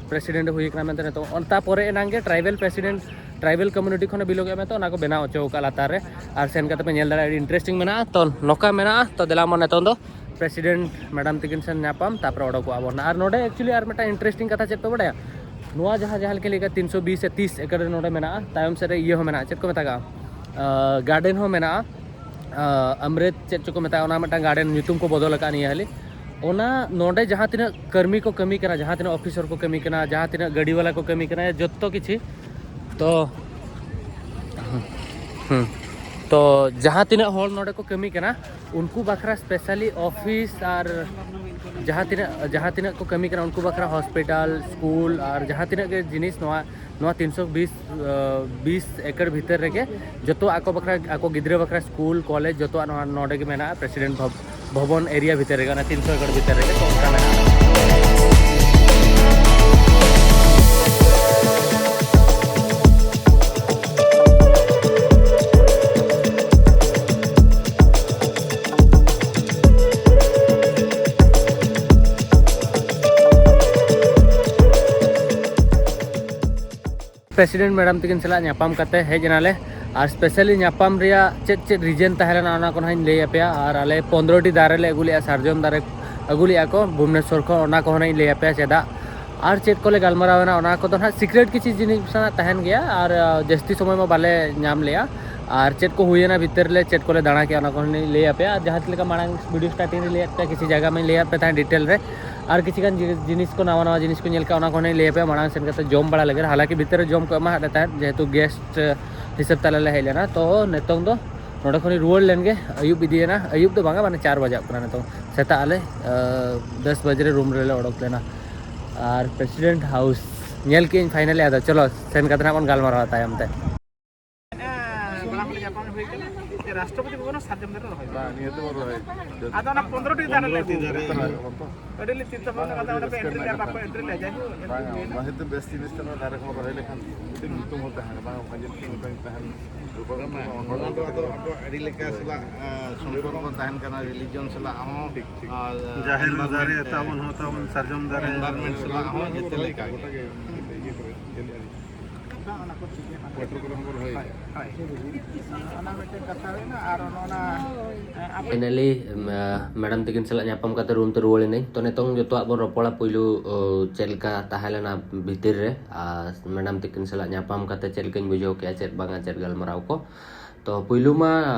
ᱯᱨᱮᱥᱤᱰᱮᱱᱴ ᱦᱩᱭ ᱠᱟᱱᱟ ᱢᱮᱱᱛᱮ ᱱᱤᱛᱚᱜ, ᱚᱱᱟ ᱯᱚᱨᱮ ᱮᱱᱟᱝ ᱜᱮ ᱴᱨᱟᱭᱵᱮᱞ ᱯᱨᱮᱥᱤᱰᱮᱱᱴ, ᱴᱨᱟᱭᱵᱮᱞ ᱠᱚᱢᱤᱭᱩᱱᱤᱴᱤ ᱠᱷᱚᱱᱮ ᱵᱤᱞᱚᱝ ᱮᱫ ᱢᱮᱱᱛᱮ ᱚᱱᱟ ᱠᱚ ᱵᱮᱱᱟᱣ ᱦᱚᱪᱚ ᱟᱠᱟᱫᱼᱟ ᱞᱟᱛᱟᱨ ᱨᱮ᱾ ᱟᱨ ᱥᱮᱱ ᱠᱟᱛᱮ ᱯᱮ ᱧᱮᱞ ᱫᱟᱲᱮᱭᱟᱜᱼᱟ, ᱟᱹᱰᱤ ᱤᱱᱴᱟᱨᱮᱥᱴᱤᱝ ᱢᱮᱱᱟᱜᱼᱟ᱾ ᱛᱚ ᱱᱚᱝᱠᱟ ᱢᱮᱱᱟᱜᱼᱟ᱾ ᱛᱚ ᱫᱮᱞᱟ ᱢᱟ ᱱᱤᱛᱚᱝ ᱫᱚ ᱯᱨᱮᱥᱤᱰᱮᱱᱴ ᱢᱮᱰᱟᱢ ᱛᱟᱹᱠᱤᱱ ᱥᱮᱱ ᱧᱟᱯᱟᱢ, ᱛᱟᱨᱯᱚᱨᱮ ᱚᱰᱚᱠᱚᱜᱼᱟ ᱵᱚᱱ᱾ ᱟᱨ ᱱᱚᱰᱮ ᱮᱠᱪᱩᱭᱮᱞᱤ ᱟᱨ ᱢᱤᱫᱴᱟᱝ ᱤᱱᱴᱟᱨᱮᱥᱴᱤᱝ ᱠᱟᱛᱷᱟ ᱪᱮᱫ ᱯᱮ ᱵᱟᱲᱟᱭᱟ? ᱱᱚᱣᱟ ᱡᱟᱦᱟᱸ, ᱡᱟᱦᱟᱸ ᱞᱮᱠᱟ ᱞᱟᱹᱭ ᱠᱟᱜᱼᱟ, ᱛᱤᱱᱥᱚ ᱵᱤᱥ ᱥᱮ ᱛᱤᱥ ᱮᱠᱚᱨ ᱱᱚᱰᱮ ᱢᱮᱱᱟᱜᱼᱟ, ᱛᱟᱭᱚᱢ ᱥᱮᱫ ᱨᱮ ᱤᱭᱟᱹ ᱦᱚᱸ ᱢᱮᱱᱟᱜᱼᱟ, ᱪᱮᱫ ᱠᱚ ᱢᱮᱛᱟᱜᱼᱟ, ᱜᱟᱨᱰᱮᱱ ᱦᱚᱸ ᱢᱮᱱᱟᱜᱼᱟ᱾ ᱟᱢᱨᱮᱛ ᱪᱮᱫ ᱪᱚᱠᱚ ᱢᱮᱛᱟᱜᱼᱟ, ᱚᱱᱟ ᱢᱤᱫᱴᱟᱝ ᱜᱟᱨᱰᱮᱱ ᱧᱩᱛᱩᱢ ᱠᱚ ᱵᱚᱫᱚᱞ ᱟᱠᱟᱫᱼᱟ ᱱᱤᱭᱟᱹ ᱦᱟᱹᱞᱤ᱾ ᱚᱱᱟ ᱱᱚᱰᱮ ᱡᱟᱦᱟᱸ ᱛᱤᱱᱟᱹᱜ ᱠᱟᱹᱨᱢᱤ ᱠᱚ ᱠᱟᱹᱢᱤ ᱠᱟᱱᱟ, ᱡᱟᱦᱟᱸ ᱛᱤᱱᱟᱹᱜ ᱚᱯᱷᱤᱥᱟᱨ ᱠᱚ ᱠᱟᱹᱢᱤ ᱠᱟᱱᱟ, ᱡᱟᱦᱟᱸ ᱛᱤᱱᱟᱹᱜ ᱜᱟᱹᱰᱤ ᱵᱟᱞᱟ ᱠᱚ ᱠᱟᱹᱢᱤ ᱠᱟᱱᱟ, ᱡᱚᱛᱚ ᱠᱤᱪᱷᱩ᱾ ᱛᱚ ᱦᱩᱸ, ᱛᱚ ᱡᱟᱦᱟᱸ ᱛᱤᱱᱟᱹᱜ ᱦᱚᱲ ᱱᱚᱰᱮ ᱠᱚ ᱠᱟᱹᱢᱤ ᱠᱟᱱᱟ, ᱩᱱᱠᱩ ᱵᱟᱠᱷᱨᱟ ᱥᱯᱮᱥᱟᱞᱤ ᱚᱯᱷᱤᱥ ᱟᱨ ᱡᱟᱦᱟᱸ ᱛᱤᱱᱟᱹᱜ, ᱡᱟᱦᱟᱸ ᱛᱤᱱᱟᱹᱜ ᱠᱚ ᱠᱟᱹᱢᱤ ᱠᱟᱱᱟ, ᱩᱱᱠᱩ ᱵᱟᱠᱷᱨᱟ ᱦᱚᱥᱯᱤᱴᱟᱞ, ᱥᱠᱩᱞ ᱟᱨ ᱡᱟᱦᱟᱸ ᱛᱤᱱᱟᱹᱜ ᱜᱮ ᱡᱤᱱᱤᱥ ᱱᱚᱣᱟ, ᱱᱚᱣᱟ ᱛᱤᱱᱥᱚ ᱵᱤᱥ, ᱵᱤᱥ ᱮᱠᱚᱨ ᱵᱷᱤᱛᱟᱹᱨ ᱨᱮᱜᱮ ᱡᱚᱛᱚᱣᱟᱜ ᱟᱠᱚ ᱵᱟᱠᱷᱨᱟ, ᱟᱠᱚ ᱜᱤᱫᱽᱨᱟᱹ ᱵᱟᱠᱷᱨᱟ ᱥᱠᱩᱞ, ᱠᱚᱞᱮᱡᱽ, ᱡᱚᱛᱚᱣᱟᱜ ᱱᱚᱣᱟ ᱱᱚᱰᱮ ᱜᱮ ᱢᱮᱱᱟᱜᱼᱟ, ᱯᱨᱮᱥᱤᱰᱮᱱᱴ ᱵᱷᱚᱵ-, ᱵᱷᱚᱵᱚᱱ ᱮᱨᱤᱭᱟ ᱵᱷᱤᱛᱟᱹᱨ ᱨᱮᱜᱮ, ᱚᱱᱟ ᱛᱤᱱᱥᱚ ᱮᱠᱚᱨ ᱵᱷᱤᱛᱟᱹᱨ ᱨᱮᱜᱮ᱾ ᱛᱚ ᱚᱱᱠᱟ ᱢᱮᱱᱟᱜᱼᱟ᱾ ᱯᱨᱮᱥᱤᱰᱮᱱᱴ ᱢᱮᱰᱟᱢ ᱛᱟᱹᱠᱤᱱ ᱥᱟᱞᱟᱜ ᱧᱟᱯᱟᱢ ᱠᱟᱛᱮ ᱦᱮᱡ ᱮᱱᱟᱞᱮ᱾ ᱟᱨ ᱥᱯᱮᱥᱟᱞᱤ ᱧᱟᱯᱟᱢ ᱨᱮᱭᱟᱜ ᱪᱮᱫ ᱪᱮᱫ ᱨᱤᱡᱮᱱ ᱛᱟᱦᱮᱸ ᱞᱮᱱᱟ, ᱚᱱᱟ ᱠᱚ ᱱᱟᱦᱟᱜ ᱤᱧ ᱞᱟᱹᱭ ᱟᱯᱮᱭᱟ᱾ ᱟᱨ ᱟᱞᱮ ᱯᱚᱱᱫᱽᱨᱚ ᱴᱤ ᱫᱟᱨᱮ ᱞᱮ ᱟᱹᱜᱩ ᱞᱮᱜᱼᱟ, ᱥᱟᱨᱡᱚᱢ ᱫᱟᱨᱮ ᱟᱹᱜᱩ ᱞᱮᱜᱼᱟ ᱠᱚ ᱵᱷᱩᱵᱽᱱᱮᱥᱚᱨ ᱠᱷᱚᱱ, ᱚᱱᱟ ᱠᱚᱦᱚᱸ ᱱᱟᱦᱟᱜ ᱤᱧ ᱞᱟᱹᱭ ᱟᱯᱮᱭᱟ ᱪᱮᱫᱟᱜ᱾ ᱟᱨ ᱪᱮᱫ ᱠᱚᱞᱮ ᱜᱟᱞᱢᱟᱨᱟᱣ ᱮᱱᱟ, ᱚᱱᱟ ᱠᱚᱫᱚ ᱱᱟᱦᱟᱜ ᱥᱤᱠᱨᱮᱴ ᱠᱤᱪᱷᱩ ᱡᱤᱱᱤᱥ ᱱᱟᱦᱟᱜ ᱛᱟᱦᱮᱱ ᱜᱮᱭᱟ, ᱟᱨ ᱡᱟᱹᱥᱛᱤ ᱥᱚᱢᱚᱭ ᱢᱟ ᱵᱟᱞᱮ ᱧᱟᱢ ᱞᱮᱜᱼᱟ᱾ ᱟᱨ ᱪᱮᱫ ᱠᱚ ᱦᱩᱭᱮᱱᱟ ᱵᱷᱤᱛᱤᱨ ᱨᱮ, ᱪᱮᱫ ᱠᱚᱞᱮ ᱫᱟᱬᱟ ᱠᱮᱜᱼᱟ, ᱚᱱᱟ ᱠᱚᱦᱚᱸ ᱞᱤᱧ ᱞᱟᱹᱭ ᱟᱯᱮᱭᱟ᱾ ᱟᱨ ᱡᱟᱦᱟᱸ ᱞᱮᱠᱟ ᱢᱟᱲᱟᱝ ᱵᱷᱤᱰᱤᱭᱳ ᱥᱴᱟᱨᱴᱤᱝ ᱨᱮ ᱞᱟᱹᱭᱟᱫ ᱯᱮᱭᱟ, ᱠᱤᱪᱷᱩ ᱡᱟᱭᱜᱟ ᱢᱟᱧ ᱞᱟᱹᱭᱟᱫ ᱯᱮ ᱛᱟᱦᱮᱸᱫ ᱰᱤᱴᱮᱞ ᱨᱮ, ᱟᱨ ᱠᱤᱪᱷᱩ ᱜᱟᱱ ᱡᱤ- ᱡᱤᱱᱤᱥ ᱠᱚ, ᱱᱟᱣᱟ ᱱᱟᱣᱟ ᱡᱤᱱᱤᱥ ᱠᱚ ᱧᱮᱞ ᱠᱟᱜᱼᱟ, ᱚᱱᱟ ᱠᱚᱦᱚᱸ ᱞᱤᱧ ᱞᱟᱹᱭ ᱟᱯᱮᱭᱟ᱾ ᱢᱟᱲᱟᱝ ᱥᱮᱱ ᱠᱟᱛᱮ ᱡᱚᱢ ᱵᱟᱲᱟ ᱞᱟᱹᱜᱤᱫ, ᱦᱟᱞᱟᱸᱠᱤ ᱵᱷᱤᱛᱤᱨ ᱨᱮ ᱡᱚᱢ ᱠᱚ ᱮᱢᱟ ᱦᱟᱫ ᱞᱮ ᱛᱟᱦᱮᱸᱫ, ᱡᱮᱦᱮᱛᱩ ᱜᱮᱥᱴ ᱦᱤᱥᱟᱹᱵ ᱛᱮ ᱟᱞᱮ ᱞᱮ ᱦᱮᱡ ᱞᱮᱱᱟ᱾ ᱛᱚ ᱱᱤᱛᱚᱝ ᱫᱚ ᱱᱚᱸᱰᱮ ᱠᱷᱚᱱᱤᱧ ᱨᱩᱣᱟᱹᱲ ᱞᱮᱱ ᱜᱮ, ᱟᱹᱭᱩᱵ ᱤᱫᱤᱭᱮᱱᱟ, ᱟᱹᱭᱩᱵ ᱫᱚ ᱵᱟᱝᱟ, ᱢᱟᱱᱮ ᱪᱟᱨ ᱵᱟᱡᱟᱜ ᱠᱟᱱᱟ ᱱᱤᱛᱚᱝ, ᱥᱮᱛᱟᱜ ᱟᱞᱮ ᱫᱚᱥ ᱵᱟᱡᱮ ᱨᱮ ᱨᱩᱢ ᱨᱮᱞᱮ ᱚᱰᱚᱠ ᱞᱮᱱᱟ᱾ ᱟᱨ ᱯᱨᱮᱥᱤᱰᱮᱱᱴ ᱦᱟᱣᱩᱥ ᱧᱮᱞ ᱠᱮᱜᱼᱟᱹᱧ ᱯᱷᱟᱭᱱᱟᱞᱤ, ᱟᱫᱚ ᱪᱚᱞᱚ ᱥᱮᱱ ᱠᱟᱛᱮ ᱱᱟᱜ ᱵᱚᱱ ᱜᱟᱞᱢᱟᱨᱟᱣᱟ ᱛᱟᱭᱚᱢ ᱛᱮ᱾ ᱵᱟᱝ, ᱱᱤᱭᱟᱹ ᱛᱮᱵᱚᱱ ᱨᱚᱦᱚᱭ᱾ ᱟᱫᱚ ᱚᱱᱟ ᱯᱚᱱᱨᱚ ᱴᱤ ᱫᱟᱨᱮ ᱞᱮ ᱟᱹᱜᱩ ᱠᱟᱫᱟ᱾ ᱟᱹᱰᱤ ᱞᱮ ᱪᱤᱱᱛᱟᱹ ᱵᱷᱟᱵᱽᱱᱟ ᱠᱟᱫᱟ, ᱚᱸᱰᱮ ᱯᱮ ᱮᱱᱴᱨᱤ ᱞᱮᱭᱟ, ᱵᱟᱠᱚ ᱮᱱᱴᱨᱤ ᱞᱮᱭᱟ, ᱡᱟᱭᱦᱳᱠ᱾ ᱵᱟᱝ, ᱚᱱᱟ ᱦᱚᱸᱛᱚ ᱵᱮᱥ ᱡᱤᱱᱤᱥ ᱠᱟᱱᱟ, ᱫᱟᱨᱮ ᱠᱚ ᱨᱚᱦᱚᱭ ᱞᱮᱠᱷᱟᱱ ᱢᱤᱫᱴᱮᱱ ᱧᱩᱛᱩᱢ ᱦᱚᱸ ᱛᱟᱦᱮᱱᱟ, ᱵᱟᱝ, ᱚᱱᱠᱟ ᱡᱮ ᱢᱤᱫᱴᱮᱱ ᱛᱟᱦᱮᱱ᱾ ᱱᱚᱣᱟ ᱫᱚ ᱟᱫᱚ ᱟᱵᱚᱣᱟᱜ ᱟᱹᱰᱤ ᱞᱮᱠᱟ ᱥᱟᱞᱟᱜ, ᱟᱸ, ᱥᱚᱢᱯᱚᱨᱠᱚ ᱛᱟᱦᱮᱱ ᱠᱟᱱᱟ, ᱨᱤᱞᱤᱡᱚᱱ ᱥᱟᱞᱟᱜ ᱦᱚᱸ, ᱴᱷᱤᱠ, ᱴᱷᱤᱠ᱾ ᱟᱨ ᱡᱟᱦᱮᱨ ᱫᱟᱨᱮ ᱛᱟᱵᱚᱱ ᱦᱚᱸ ᱛᱟᱵᱚᱱ, ᱥᱟᱨᱡᱚᱢ ᱫᱟᱨᱮ᱾ ᱮᱱᱵᱷᱟᱭᱨᱚᱱᱢᱮᱱᱴ ᱥᱟᱞᱟᱜ ᱦᱚᱸ ᱡᱚᱛᱚ ᱞᱮᱠᱟ ᱜᱮ᱾ ᱜᱚᱴᱟ ᱜᱮ ᱤᱭᱟᱹ ᱠᱚᱨᱮ ᱧᱮᱞ ᱮᱫᱼᱟ ᱞᱤᱧ᱾ ᱠᱚᱣᱟᱴᱟᱨ ᱠᱚᱨᱮ ᱦᱚᱸᱠᱚ ᱨᱚᱦᱚᱭ ᱜᱮᱭᱟ᱾ ᱦᱳᱭ᱾ ᱚᱱᱟ ᱢᱤᱫᱴᱮᱱ ᱠᱟᱛᱷᱟ ᱦᱩᱭᱱᱟ, ᱟᱨ ᱚᱱᱟ, ᱚᱱᱟ, ᱮ, ᱟᱯᱮ ᱯᱷᱟᱭᱱᱟᱞᱤ, ᱢᱮᱰᱟᱢ ᱛᱟᱹᱠᱤᱱ ᱥᱟᱞᱟᱜ ᱧᱟᱯᱟᱢ ᱠᱟᱛᱮ ᱨᱩᱢ ᱛᱮ ᱨᱩᱣᱟᱹᱲ ᱮᱱᱟᱹᱧ᱾ ᱛᱚ ᱱᱤᱛᱚᱝ ᱡᱚᱛᱚᱣᱟᱜ ᱵᱚᱱ ᱨᱚᱯᱚᱲᱟ, ᱯᱩᱭᱞᱩ, ᱚ, ᱪᱮᱫ ᱞᱮᱠᱟ ᱛᱟᱦᱮᱸ ᱞᱮᱱᱟ ᱵᱷᱤᱛᱤᱨ ᱨᱮ, ᱟᱨ ᱢᱮᱰᱟᱢ ᱛᱟᱹᱠᱤᱱ ᱥᱟᱞᱟᱜ ᱧᱟᱯᱟᱢ ᱠᱟᱛᱮ ᱪᱮᱫ ᱞᱮᱠᱟᱧ ᱵᱩᱡᱷᱟᱹᱣ ᱠᱮᱜᱼᱟ, ᱪᱮᱫ ᱵᱟᱝᱟ, ᱪᱮᱫ ᱜᱟᱞᱢᱟᱨᱟᱣ ᱠᱚ᱾ ᱛᱚ ᱯᱩᱭᱞᱩ ᱢᱟ,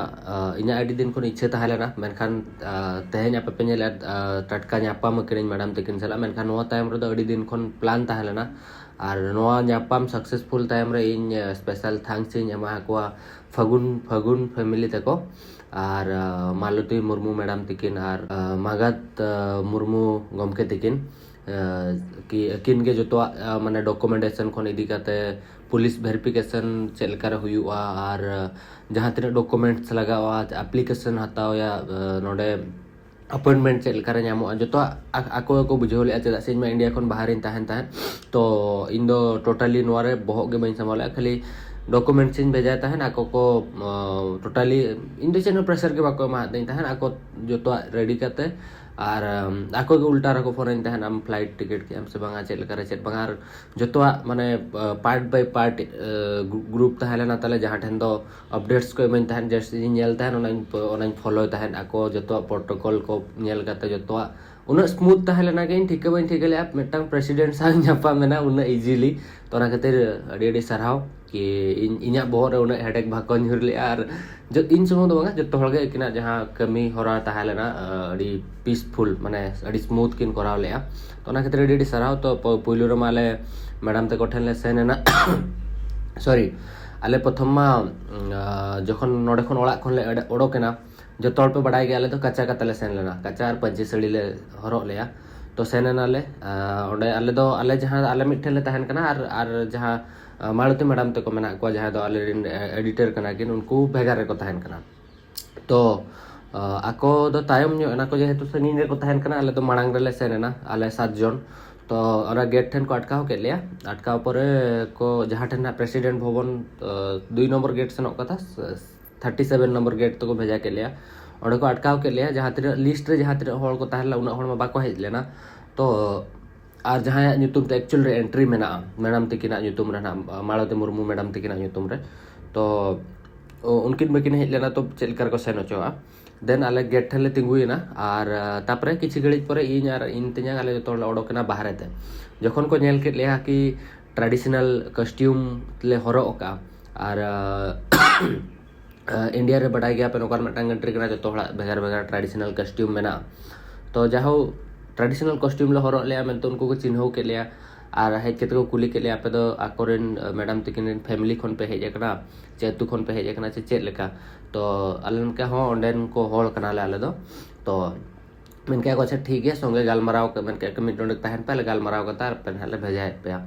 ᱟ, ᱤᱧᱟᱹᱜ ᱟᱹᱰᱤ ᱫᱤᱱ ᱠᱷᱚᱱ ᱤᱪᱪᱷᱟᱹ ᱛᱟᱦᱮᱸ ᱞᱮᱱᱟ, ᱢᱮᱱᱠᱷᱟᱱ, ᱟ, ᱛᱮᱦᱮᱧ ᱟᱯᱮ ᱯᱮ ᱧᱮᱞᱮᱫ, ᱟ, ᱴᱟᱴᱠᱟ ᱧᱟᱯᱟᱢ ᱟᱠᱟᱱᱟᱹᱧ ᱢᱮᱰᱟᱢ ᱛᱟᱹᱠᱤᱱ ᱥᱟᱞᱟᱜ, ᱢᱮᱱᱠᱷᱟᱱ ᱱᱚᱣᱟ ᱛᱟᱭᱚᱢ ᱨᱮᱫᱚ ᱟᱹᱰᱤ ᱫᱤᱱ ᱠᱷᱚᱱ ᱯᱞᱟᱱ ᱛᱟᱦᱮᱸ ᱞᱮᱱᱟ᱾ ᱟᱨ ᱱᱚᱣᱟ ᱧᱟᱯᱟᱢ ᱥᱟᱠᱥᱮᱥᱯᱷᱩᱞ ᱛᱟᱭᱚᱢ ᱨᱮ ᱤᱧ, ᱟ, ᱥᱯᱮᱥᱟᱞ ᱛᱷᱟᱝᱠᱥ ᱤᱧ ᱮᱢᱟ ᱠᱚᱣᱟ ᱯᱷᱟᱹᱜᱩᱱ, ᱯᱷᱟᱹᱜᱩᱱ ᱯᱷᱮᱢᱤᱞᱤ ᱛᱟᱠᱚ, ᱟᱨ, ᱟ, ᱢᱟᱞᱚᱛᱤ ᱢᱩᱨᱢᱩ ᱢᱮᱰᱟᱢ ᱛᱟᱹᱠᱤᱱ, ᱟᱨ, ᱟ, ᱢᱟᱜᱟᱫ, ᱟ, ᱢᱩᱨᱢᱩ ᱜᱚᱢᱠᱮ ᱛᱟᱹᱠᱤᱱ, ᱟ, ᱠᱤ ᱟᱹᱠᱤᱱ ᱜᱮ ᱡᱚᱛᱚᱣᱟᱜ, ᱟ, ᱢᱟᱱᱮ ᱰᱚᱠᱩᱢᱮᱱᱴᱮᱥᱚᱱ ᱠᱷᱚᱱ ᱤᱫᱤ ᱠᱟᱛᱮ ᱯᱩᱞᱤᱥ ᱵᱷᱮᱨᱤᱯᱷᱤᱠᱮᱥᱚᱱ ᱪᱮᱫ ᱞᱮᱠᱟᱨᱮ ᱦᱩᱭᱩᱜᱼᱟ, ᱟᱨ, ᱟ, ᱡᱟᱦᱟᱸ ᱛᱤᱱᱟᱹᱜ ᱰᱚᱠᱩᱢᱮᱱᱴᱥ ᱞᱟᱜᱟᱜᱼᱟ, ᱟᱯᱞᱤᱠᱮᱥᱚᱱ ᱦᱟᱛᱟᱣ ᱭᱟ, ᱟ, ᱱᱚᱰᱮ ᱟᱯᱚᱭᱮᱱᱴᱢᱮᱱᱴ ᱪᱮᱫ ᱞᱮᱠᱟᱨᱮ ᱧᱟᱢᱚᱜᱼᱟ, ᱡᱚᱛᱚᱣᱟᱜ ᱟ-, ᱟᱠᱚ ᱜᱮᱠᱚ ᱵᱩᱡᱷᱟᱹᱣ ᱞᱮᱫᱼᱟ, ᱪᱮᱫᱟᱜ ᱥᱮ ᱤᱧ ᱢᱟ ᱤᱱᱰᱤᱭᱟ ᱠᱷᱚᱱ ᱵᱟᱦᱨᱮᱧ ᱛᱟᱦᱮᱱ ᱛᱟᱦᱮᱸᱫ᱾ ᱛᱚ ᱤᱧ ᱫᱚ ᱴᱳᱴᱟᱞᱤ ᱱᱚᱣᱟ ᱨᱮ ᱵᱚᱦᱚᱜ ᱜᱮ ᱵᱟᱹᱧ ᱥᱟᱢᱵᱟᱣ ᱞᱮᱫᱼᱟ, ᱠᱷᱟᱹᱞᱤ ᱰᱚᱠᱩᱢᱮᱱᱴᱥ ᱤᱧ ᱵᱷᱮᱡᱟᱭ ᱛᱟᱦᱮᱸᱫ, ᱟᱠᱚ ᱠᱚ, ᱟ, ᱴᱳᱴᱟᱞᱤ ᱤᱧ ᱫᱚ ᱪᱮᱫ ᱦᱚᱸ ᱯᱨᱮᱥᱟᱨ ᱜᱮ ᱵᱟᱠᱚ ᱮᱢᱟᱫᱤᱧ ᱛᱟᱦᱮᱸᱫ, ᱟᱠᱚ ᱡᱚᱛᱚᱣᱟᱜ ᱨᱮᱰᱤ ᱠᱟᱛᱮ᱾ ᱟᱨ, ᱟᱢ, ᱟᱠᱚ ᱜᱮ ᱩᱞᱴᱟ ᱨᱮᱠᱚ ᱯᱷᱳᱱᱟᱹᱧ ᱛᱟᱦᱮᱸᱫ, "ᱟᱢ ᱯᱷᱞᱟᱭᱤᱴ ᱴᱤᱠᱤᱴ ᱠᱮᱫ ᱟᱢ ᱥᱮ ᱵᱟᱝᱟ, ᱪᱮᱫ ᱞᱮᱠᱟᱨᱮ ᱪᱮᱫ ᱵᱟᱝᱟ?" ᱟᱨ ᱡᱚᱛᱚᱣᱟᱜ ᱢᱟᱱᱮ, ᱟ, ᱯᱟᱨᱴ ᱵᱟᱭ ᱯᱟᱨᱴ, ᱟ, ᱜᱨᱩ-, ᱜᱨᱩᱯ ᱛᱟᱦᱮᱸ ᱞᱮᱱᱟ ᱛᱟᱞᱮ, ᱡᱟᱦᱟᱸ ᱴᱷᱮᱱ ᱫᱚ ᱟᱯᱰᱮᱴᱥ ᱠᱚ ᱮᱢᱟᱹᱧ ᱛᱟᱦᱮᱸᱫ, ᱡᱟᱹᱥᱛᱤ ᱤᱧ ᱧᱮᱞ ᱛᱟᱦᱮᱸᱫ, ᱚᱱᱟᱧ ᱯ-, ᱚᱱᱟᱧ ᱯᱷᱳᱞᱳᱭ ᱛᱟᱦᱮᱸᱫ᱾ ᱟᱠᱚ ᱡᱚᱛᱚᱣᱟᱜ ᱯᱨᱳᱴᱳᱠᱚᱞ ᱠᱚ ᱧᱮᱞ ᱠᱟᱛᱮ ᱡᱚᱛᱚᱣᱟᱜ ᱩᱱᱟᱹᱜ ᱥᱢᱩᱛᱷ ᱛᱟᱦᱮᱸ ᱞᱮᱱᱟ ᱜᱮ, ᱤᱧ ᱴᱷᱤᱠᱟᱹ ᱵᱟᱹᱧ ᱴᱷᱤᱠᱟᱹ ᱞᱮᱫᱼᱟ ᱢᱤᱫᱴᱟᱝ ᱯᱨᱮᱥᱤᱰᱮᱱᱴ ᱥᱟᱶ ᱧᱟᱯᱟᱢ ᱮᱱᱟ ᱩᱱᱟᱹᱜ ᱤᱡᱤᱞᱤ᱾ ᱛᱚ ᱚᱱᱟ ᱠᱷᱟᱹᱛᱤᱨ ᱟᱹᱰᱤ ᱟᱹᱰᱤ ᱥᱟᱨᱦᱟᱣ᱾ ᱠᱤ ᱤᱧ ᱤᱧᱟᱹᱜ ᱵᱚᱦᱚᱜ ᱨᱮ ᱩᱱᱟᱹᱜ ᱦᱮᱰᱮᱠ ᱵᱟᱠᱚ ᱧᱩᱨ ᱞᱮᱜᱼᱟ᱾ ᱟᱨ ᱡᱚ- ᱤᱧ ᱥᱩᱢᱩᱝ ᱫᱚ ᱵᱟᱝᱟ, ᱡᱚᱛᱚ ᱦᱚᱲᱜᱮ ᱟᱹᱠᱤᱱᱟᱜ ᱡᱟᱦᱟᱸ ᱠᱟᱹᱢᱤ ᱦᱚᱨᱟ ᱛᱟᱦᱮᱸ ᱞᱮᱱᱟ, ᱟᱹᱰᱤ ᱯᱤᱥᱯᱷᱩᱞ, ᱢᱟᱱᱮ ᱟᱹᱰᱤ ᱥᱢᱩᱛᱷ ᱠᱤᱱ ᱠᱚᱨᱟᱣ ᱞᱮᱜᱼᱟ᱾ ᱛᱚ ᱚᱱᱟ ᱠᱷᱟᱹᱛᱤᱨ ᱟᱹᱰᱤ ᱟᱹᱰᱤ ᱥᱟᱨᱦᱟᱣ᱾ ᱛᱚ ᱯᱳᱭᱞᱳ ᱨᱮᱢᱟ ᱟᱞᱮ ᱢᱮᱰᱟᱢ ᱛᱟᱠᱚ ᱴᱷᱮᱱ ᱞᱮ ᱥᱮᱱ ᱮᱱᱟ᱾ ᱥᱚᱨᱤ, ᱟᱞᱮ ᱯᱨᱚᱛᱷᱚᱢ ᱢᱟ ᱡᱚᱠᱷᱚᱱ ᱱᱚᱰᱮ ᱠᱷᱚᱱ ᱚᱲᱟᱜ ᱠᱷᱚᱱ ᱞᱮ ᱚᱰᱚᱠ ᱮᱱᱟ, ᱡᱚᱛᱚ ᱦᱚᱲ ᱯᱮ ᱵᱟᱲᱟᱭ ᱜᱮᱭᱟ, ᱟᱞᱮ ᱫᱚ ᱠᱟᱪᱟ ᱠᱟᱛᱮ ᱞᱮ ᱥᱮᱱ ᱞᱮᱱᱟ, ᱠᱟᱪᱟ ᱟᱨ ᱯᱟᱹᱧᱪᱤ ᱥᱟᱹᱲᱤ ᱞᱮ ᱦᱚᱨᱚᱜ ᱞᱮᱜᱼᱟ᱾ ᱛᱚ ᱥᱮᱱ ᱮᱱᱟᱞᱮ ᱚᱸᱰᱮ, ᱟᱞᱮ ᱫᱚ ᱟᱞᱮ ᱡᱟᱦᱟᱸ ᱟᱞᱮ ᱢᱤᱫ ᱴᱷᱮᱱ ᱞᱮ ᱛᱟᱦᱮᱱ ᱠᱟᱱᱟ, ᱟᱨ ᱟᱨ ᱡᱟᱦᱟᱸ ᱢᱟᱞᱚᱛᱤ ᱢᱮᱰᱟᱢ ᱛᱟᱠᱚ ᱢᱮᱱᱟᱜ ᱠᱚᱣᱟ, ᱡᱟᱦᱟᱸᱭ ᱫᱚ ᱟᱞᱮᱨᱮᱱ ᱮᱰᱤᱴᱚᱨ ᱠᱟᱱᱟ ᱠᱤᱱ, ᱩᱱᱠᱩ ᱵᱷᱮᱜᱟᱨ ᱨᱮᱠᱚ ᱛᱟᱦᱮᱱ ᱠᱟᱱᱟ᱾ ᱛᱚ ᱟᱠᱚ ᱫᱚ ᱛᱟᱭᱚᱢ ᱧᱚᱜ ᱮᱱᱟ ᱠᱚ, ᱡᱮᱦᱮᱛᱩ ᱥᱟᱺᱜᱤᱧ ᱨᱮᱠᱚ ᱛᱟᱦᱮᱱ ᱠᱟᱱᱟ᱾ ᱟᱞᱮ ᱫᱚ ᱢᱟᱲᱟᱝ ᱨᱮᱞᱮ ᱥᱮᱱ ᱮᱱᱟ, ᱟᱞᱮ ᱥᱟᱛ ᱡᱚᱱ᱾ ᱛᱚ ᱚᱱᱟ ᱜᱮᱴ ᱴᱷᱮᱱ ᱠᱚ ᱟᱴᱠᱟᱣ ᱠᱮᱫ ᱞᱮᱭᱟ᱾ ᱟᱴᱠᱟᱣ ᱯᱚᱨᱮ ᱠᱚ ᱡᱟᱦᱟᱸ ᱴᱷᱮᱱ ᱦᱟᱸᱜ ᱯᱨᱮᱥᱤᱰᱮᱱᱴ ᱵᱷᱚᱵᱚᱱ ᱫᱩᱭ ᱱᱚᱢᱵᱚᱨ ᱜᱮᱴ ᱥᱮᱱᱚᱜ ᱠᱟᱛᱷᱟ, ᱛᱷᱟᱨᱴᱤ ᱥᱮᱵᱷᱮᱱ ᱱᱚᱢᱵᱚᱨ ᱜᱮᱴ ᱛᱮᱠᱚ ᱵᱷᱮᱡᱟ ᱠᱮᱫ ᱞᱮᱭᱟ᱾ ᱚᱸᱰᱮ ᱠᱚ ᱟᱴᱠᱟᱣ ᱠᱮᱫ ᱞᱮᱭᱟ᱾ ᱡᱟᱦᱟᱸ ᱛᱤᱱᱟᱹᱜ ᱞᱤᱥᱴ ᱨᱮ ᱡᱟᱦᱟᱸ ᱛᱤᱱᱟᱹᱜ ᱦᱚᱲ ᱠᱚ ᱛᱟᱦᱮᱸ ᱞᱮᱱᱟ, ᱩᱱᱟᱹᱜ ᱦᱚᱲ ᱢᱟ ᱵᱟᱠᱚ ᱦᱮᱡ ᱞᱮᱱᱟ᱾ ᱛᱚ ᱟᱨ ᱡᱟᱦᱟᱸᱭᱟᱜ ᱧᱩᱛᱩᱢ ᱛᱮ ᱮᱠᱪᱩᱭᱮᱞ ᱨᱮ ᱮᱱᱴᱨᱤ ᱢᱮᱱᱟᱜᱼᱟ, ᱢᱮᱰᱟᱢ ᱛᱟᱹᱠᱤᱱᱟᱜ ᱧᱩᱛᱩᱢ ᱨᱮ ᱱᱟᱜ, ᱢᱟᱞᱚᱛᱤ ᱢᱩᱨᱢᱩ ᱢᱮᱰᱟᱢ ᱛᱟᱹᱠᱤᱱᱟᱜ ᱧᱩᱛᱩᱢ ᱨᱮ, ᱛᱚ ᱩᱱᱠᱤᱱ ᱵᱟᱹᱠᱤᱱ ᱦᱮᱡ ᱞᱮᱱᱟ, ᱛᱚ ᱪᱮᱫ ᱞᱮᱠᱟ ᱨᱮᱠᱚ ᱥᱮᱱ ᱦᱚᱪᱚᱣᱟᱜᱼᱟ? ᱫᱮᱱ ᱟᱞᱮ ᱜᱮᱴ ᱴᱷᱮᱱ ᱞᱮ ᱛᱤᱸᱜᱩᱭᱮᱱᱟ᱾ ᱟᱨ ᱛᱟᱨᱯᱚᱨᱮ ᱠᱤᱪᱷᱩ ᱜᱷᱟᱹᱲᱤᱡ ᱯᱚᱨᱮ ᱤᱧ ᱟᱨ ᱤᱧ ᱛᱮᱧᱟᱝ ᱟᱞᱮ ᱡᱚᱛᱚ ᱦᱚᱲᱞᱮ ᱚᱰᱚᱠ ᱮᱱᱟ ᱵᱟᱦᱨᱮ ᱛᱮ᱾ ᱡᱚᱠᱷᱚᱱ ᱠᱚ ᱧᱮᱞ ᱠᱮᱫ ᱞᱮᱭᱟ ᱠᱤ ᱴᱨᱟᱰᱤᱥᱚᱱᱟᱞ ᱠᱚᱥᱴᱤᱭᱩᱢ ᱞᱮ ᱦᱚᱨᱚᱜ ᱟᱠᱟᱫᱼᱟ, ᱟᱨ ᱤᱱᱰᱤᱭᱟ ᱨᱮ ᱵᱟᱰᱟᱭ ᱜᱮᱭᱟ ᱯᱮ ᱱᱚᱝᱠᱟᱱ ᱢᱤᱫᱴᱟᱝ ᱠᱟᱱᱴᱨᱤ ᱠᱟᱱᱟ, ᱡᱚᱛᱚ ᱦᱚᱲᱟᱜ ᱵᱷᱮᱜᱟᱨ ᱵᱷᱮᱜᱟᱨ ᱴᱨᱟᱰᱤᱥᱚᱱᱟᱞ ᱠᱚᱥᱴᱤᱭᱩᱢ ᱢᱮᱱᱟᱜᱼᱟ᱾ ᱛᱚ ᱡᱟᱦᱳ, ᱴᱨᱟᱰᱤᱥᱚᱱᱟᱞ ᱠᱚᱥᱴᱤᱭᱩᱢ ᱞᱮ ᱦᱚᱨᱚᱜ ᱞᱮᱜᱼᱟ ᱢᱮᱱᱛᱮ ᱩᱱᱠᱩ ᱠᱚ ᱪᱤᱱᱦᱟᱹᱣ ᱠᱮᱫ ᱞᱮᱭᱟ᱾ ᱟᱨ ᱦᱮᱡ ᱠᱟᱛᱮ ᱠᱚ ᱠᱩᱞᱤ ᱠᱮᱫ ᱞᱮᱭᱟ, "ᱟᱯᱮ ᱫᱚ ᱟᱠᱚᱨᱮᱱ ᱢᱮᱰᱟᱢ ᱛᱟᱹᱠᱤᱱ ᱨᱮᱱ ᱯᱷᱮᱢᱤᱞᱤ ᱠᱷᱚᱱ ᱯᱮ ᱦᱮᱡ ᱟᱠᱟᱱᱟ, ᱪᱮ ᱟᱹᱛᱩ ᱠᱷᱚᱱ ᱯᱮ ᱦᱮᱡ ᱟᱠᱟᱱᱟ, ᱪᱮ ᱪᱮᱫ ᱞᱮᱠᱟ?" ᱛᱚ ᱟᱞᱮ ᱢᱮᱱ ᱠᱮᱫᱟ, "ᱦᱚᱸ, ᱚᱸᱰᱮᱱ ᱠᱚ ᱦᱚᱲ ᱠᱟᱱᱟᱞᱮ ᱟᱞᱮ ᱫᱚ᱾" ᱛᱚ ᱢᱮᱱ ᱠᱮᱫᱟ ᱠᱚ, "ᱟᱪᱪᱷᱟ ᱴᱷᱤᱠ ᱜᱮᱭᱟ, ᱥᱚᱸᱜᱮ ᱜᱟᱞᱢᱟᱨᱟᱣ ᱠᱟᱜ, ᱢᱮᱱ ᱠᱮᱫᱟ ᱠᱚ, ᱢᱤᱫ ᱰᱚᱸᱰᱮᱠ ᱛᱟᱦᱮᱱ ᱯᱮ, ᱟᱞᱮ ᱜᱟᱞᱢᱟᱨᱟᱣ ᱠᱟᱛᱮ ᱟᱨ ᱯᱮ ᱱᱟᱦᱟᱜ ᱞᱮ ᱵᱷᱮᱡᱟᱭᱮᱫ ᱯᱮᱭᱟ᱾"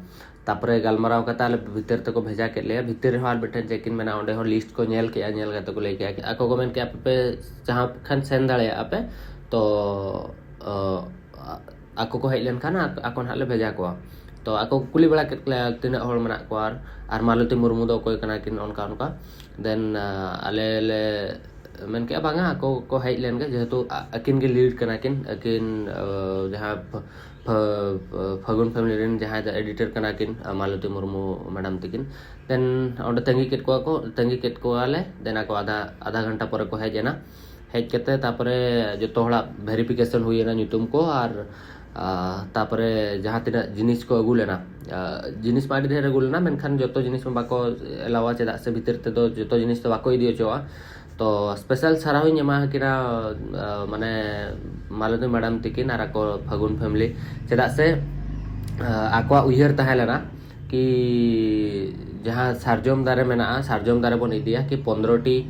ᱛᱟᱨᱯᱚᱨᱮ ᱜᱟᱞᱢᱟᱨᱟᱣ ᱠᱟᱛᱮ ᱟᱞᱮ ᱵᱷᱤᱛᱤᱨ ᱛᱮᱠᱚ ᱵᱷᱮᱡᱟ ᱠᱮᱫ ᱞᱮᱭᱟ᱾ ᱵᱷᱤᱛᱤᱨ ᱨᱮᱦᱚᱸ ᱟᱨ ᱢᱤᱫᱴᱮᱱ ᱪᱮᱠ ᱤᱱ ᱢᱮᱱᱟᱜᱼᱟ, ᱚᱸᱰᱮ ᱦᱚᱸ ᱞᱤᱥᱴ ᱠᱚ ᱧᱮᱞ ᱠᱮᱜᱼᱟ᱾ ᱧᱮᱞ ᱠᱟᱛᱮ ᱠᱚ ᱞᱟᱹᱭ ᱠᱮᱜᱼᱟ ᱠᱤ ᱟᱠᱚ ᱠᱚ ᱢᱮᱱ ᱠᱮᱜᱼᱟ, "ᱟᱯᱮ ᱯᱮ ᱡᱟᱦᱟᱸ ᱠᱷᱟᱱ ᱥᱮᱱ ᱫᱟᱲᱮᱭᱟᱜᱼᱟ ᱯᱮ, ᱛᱚ ᱚ, ᱟᱠᱚ ᱠᱚ ᱦᱮᱡ ᱞᱮᱱᱠᱷᱟᱱ ᱟᱠ-, ᱟᱠᱚ ᱱᱟᱦᱟᱜ ᱞᱮ ᱵᱷᱮᱡᱟ ᱠᱚᱣᱟ᱾" ᱛᱚ ᱟᱠᱚ ᱠᱚ ᱠᱩᱞᱤ ᱵᱟᱲᱟ ᱠᱮᱫ ᱞᱮᱭᱟ ᱛᱤᱱᱟᱹᱜ ᱦᱚᱲ ᱢᱮᱱᱟᱜ ᱠᱚᱣᱟ, ᱟᱨ, ᱟᱨ ᱢᱟᱞᱚᱛᱤ ᱢᱩᱨᱢᱩ ᱫᱚ ᱚᱠᱚᱭ ᱠᱟᱱᱟ ᱠᱤᱱ, ᱚᱱᱠᱟ ᱚᱱᱠᱟ᱾ ᱫᱮᱱ ᱟᱞᱮ ᱞᱮ ᱢᱮᱱ ᱠᱮᱜᱼᱟ, "ᱵᱟᱝᱟ, ᱟᱠᱚ ᱠᱚ ᱦᱮᱡ ᱞᱮᱱ ᱜᱮ, ᱡᱮᱦᱮᱛᱩ ᱟ-, ᱟᱹᱠᱤᱱ ᱜᱮ ᱞᱤᱰ ᱠᱟᱱᱟ ᱠᱤᱱ, ᱟᱹᱠᱤᱱ ᱟᱹ, ᱡᱟᱦᱟᱸ ᱯᱷ-, ᱯᱷ-, ᱯᱷᱟᱹᱜᱩᱱ ᱯᱷᱮᱢᱤᱞᱤ ᱨᱮᱱ ᱡᱟᱦᱟᱸᱭ ᱫᱚ ᱮᱰᱤᱴᱚᱨ ᱠᱟᱱᱟ ᱠᱤᱱ, ᱟᱹ, ᱢᱟᱞᱚᱛᱤ ᱢᱩᱨᱢᱩ ᱢᱮᱰᱟᱢ ᱛᱟᱹᱠᱤᱱ᱾" ᱫᱮᱱ ᱚᱸᱰᱮ ᱛᱟᱺᱜᱤ ᱠᱮᱫ ᱠᱚᱣᱟ ᱠᱚ, ᱛᱟᱺᱜᱤ ᱠᱮᱫ ᱠᱚᱣᱟᱞᱮ᱾ ᱫᱮᱱ ᱟᱠᱚ ᱟᱫᱷᱟ, ᱟᱫᱷᱟ ᱜᱷᱚᱱᱴᱟ ᱯᱚᱨᱮ ᱠᱚ ᱦᱮᱡ ᱮᱱᱟ᱾ ᱦᱮᱡ ᱠᱟᱛᱮ ᱛᱟᱨᱯᱚᱨᱮ ᱡᱚᱛᱚ ᱦᱚᱲᱟᱜ ᱵᱷᱮᱨᱤᱯᱷᱤᱠᱮᱥᱚᱱ ᱦᱩᱭᱮᱱᱟ, ᱧᱩᱛᱩᱢ ᱠᱚ, ᱟᱨ ᱟᱨ ᱛᱟᱯᱚᱨᱮ ᱡᱟᱦᱟᱸ ᱛᱤᱱᱟᱹᱜ ᱡᱤᱱᱤᱥ ᱠᱚ ᱟᱹᱜᱩ ᱞᱮᱱᱟ, ᱡᱤᱱᱤᱥ ᱢᱟ ᱟᱹᱰᱤ ᱰᱷᱮᱨ ᱟᱹᱜᱩ ᱞᱮᱱᱟ, ᱢᱮᱱᱠᱷᱟᱱ ᱡᱚᱛᱚ ᱡᱤᱱᱤᱥ ᱢᱟ ᱵᱟᱠᱚ ᱮᱞᱟᱣᱟ, ᱪᱮᱫᱟᱜ ᱥᱮ ᱵᱷᱤᱛᱤᱨ ᱛᱮᱫᱚ ᱡᱚᱛᱚ ᱡᱤᱱᱤᱥ ᱫᱚ ᱵᱟᱠᱚ ᱤᱫᱤ ᱦᱚᱪᱚᱣᱟᱜᱼᱟ᱾ ᱛᱚ ᱥᱯᱮᱥᱟᱞ ᱥᱟᱨᱦᱟᱣ ᱤᱧ ᱮᱢᱟ ᱠᱤᱱᱟ, ᱢᱟᱱᱮ ᱢᱟᱞᱚᱛᱤ ᱢᱮᱰᱟᱢ ᱛᱤᱠᱤᱱ ᱟᱨ ᱟᱠᱚ ᱯᱷᱟᱹᱜᱩᱱ ᱯᱷᱮᱢᱞᱤ, ᱪᱮᱫᱟᱜ ᱥᱮ ᱟᱠᱚᱣᱟᱜ ᱩᱭᱦᱟᱹᱨ ᱛᱟᱦᱮᱸ ᱞᱮᱱᱟ ᱠᱤ ᱡᱟᱦᱟᱸ ᱥᱟᱨᱡᱚᱢ ᱫᱟᱨᱮ ᱢᱮᱱᱟᱜᱼᱟ, ᱥᱟᱨᱡᱚᱢ ᱫᱟᱨᱮ ᱵᱚᱱ ᱤᱫᱤᱭᱟ ᱠᱤ ᱯᱚᱱᱫᱽᱨᱚ ᱴᱤ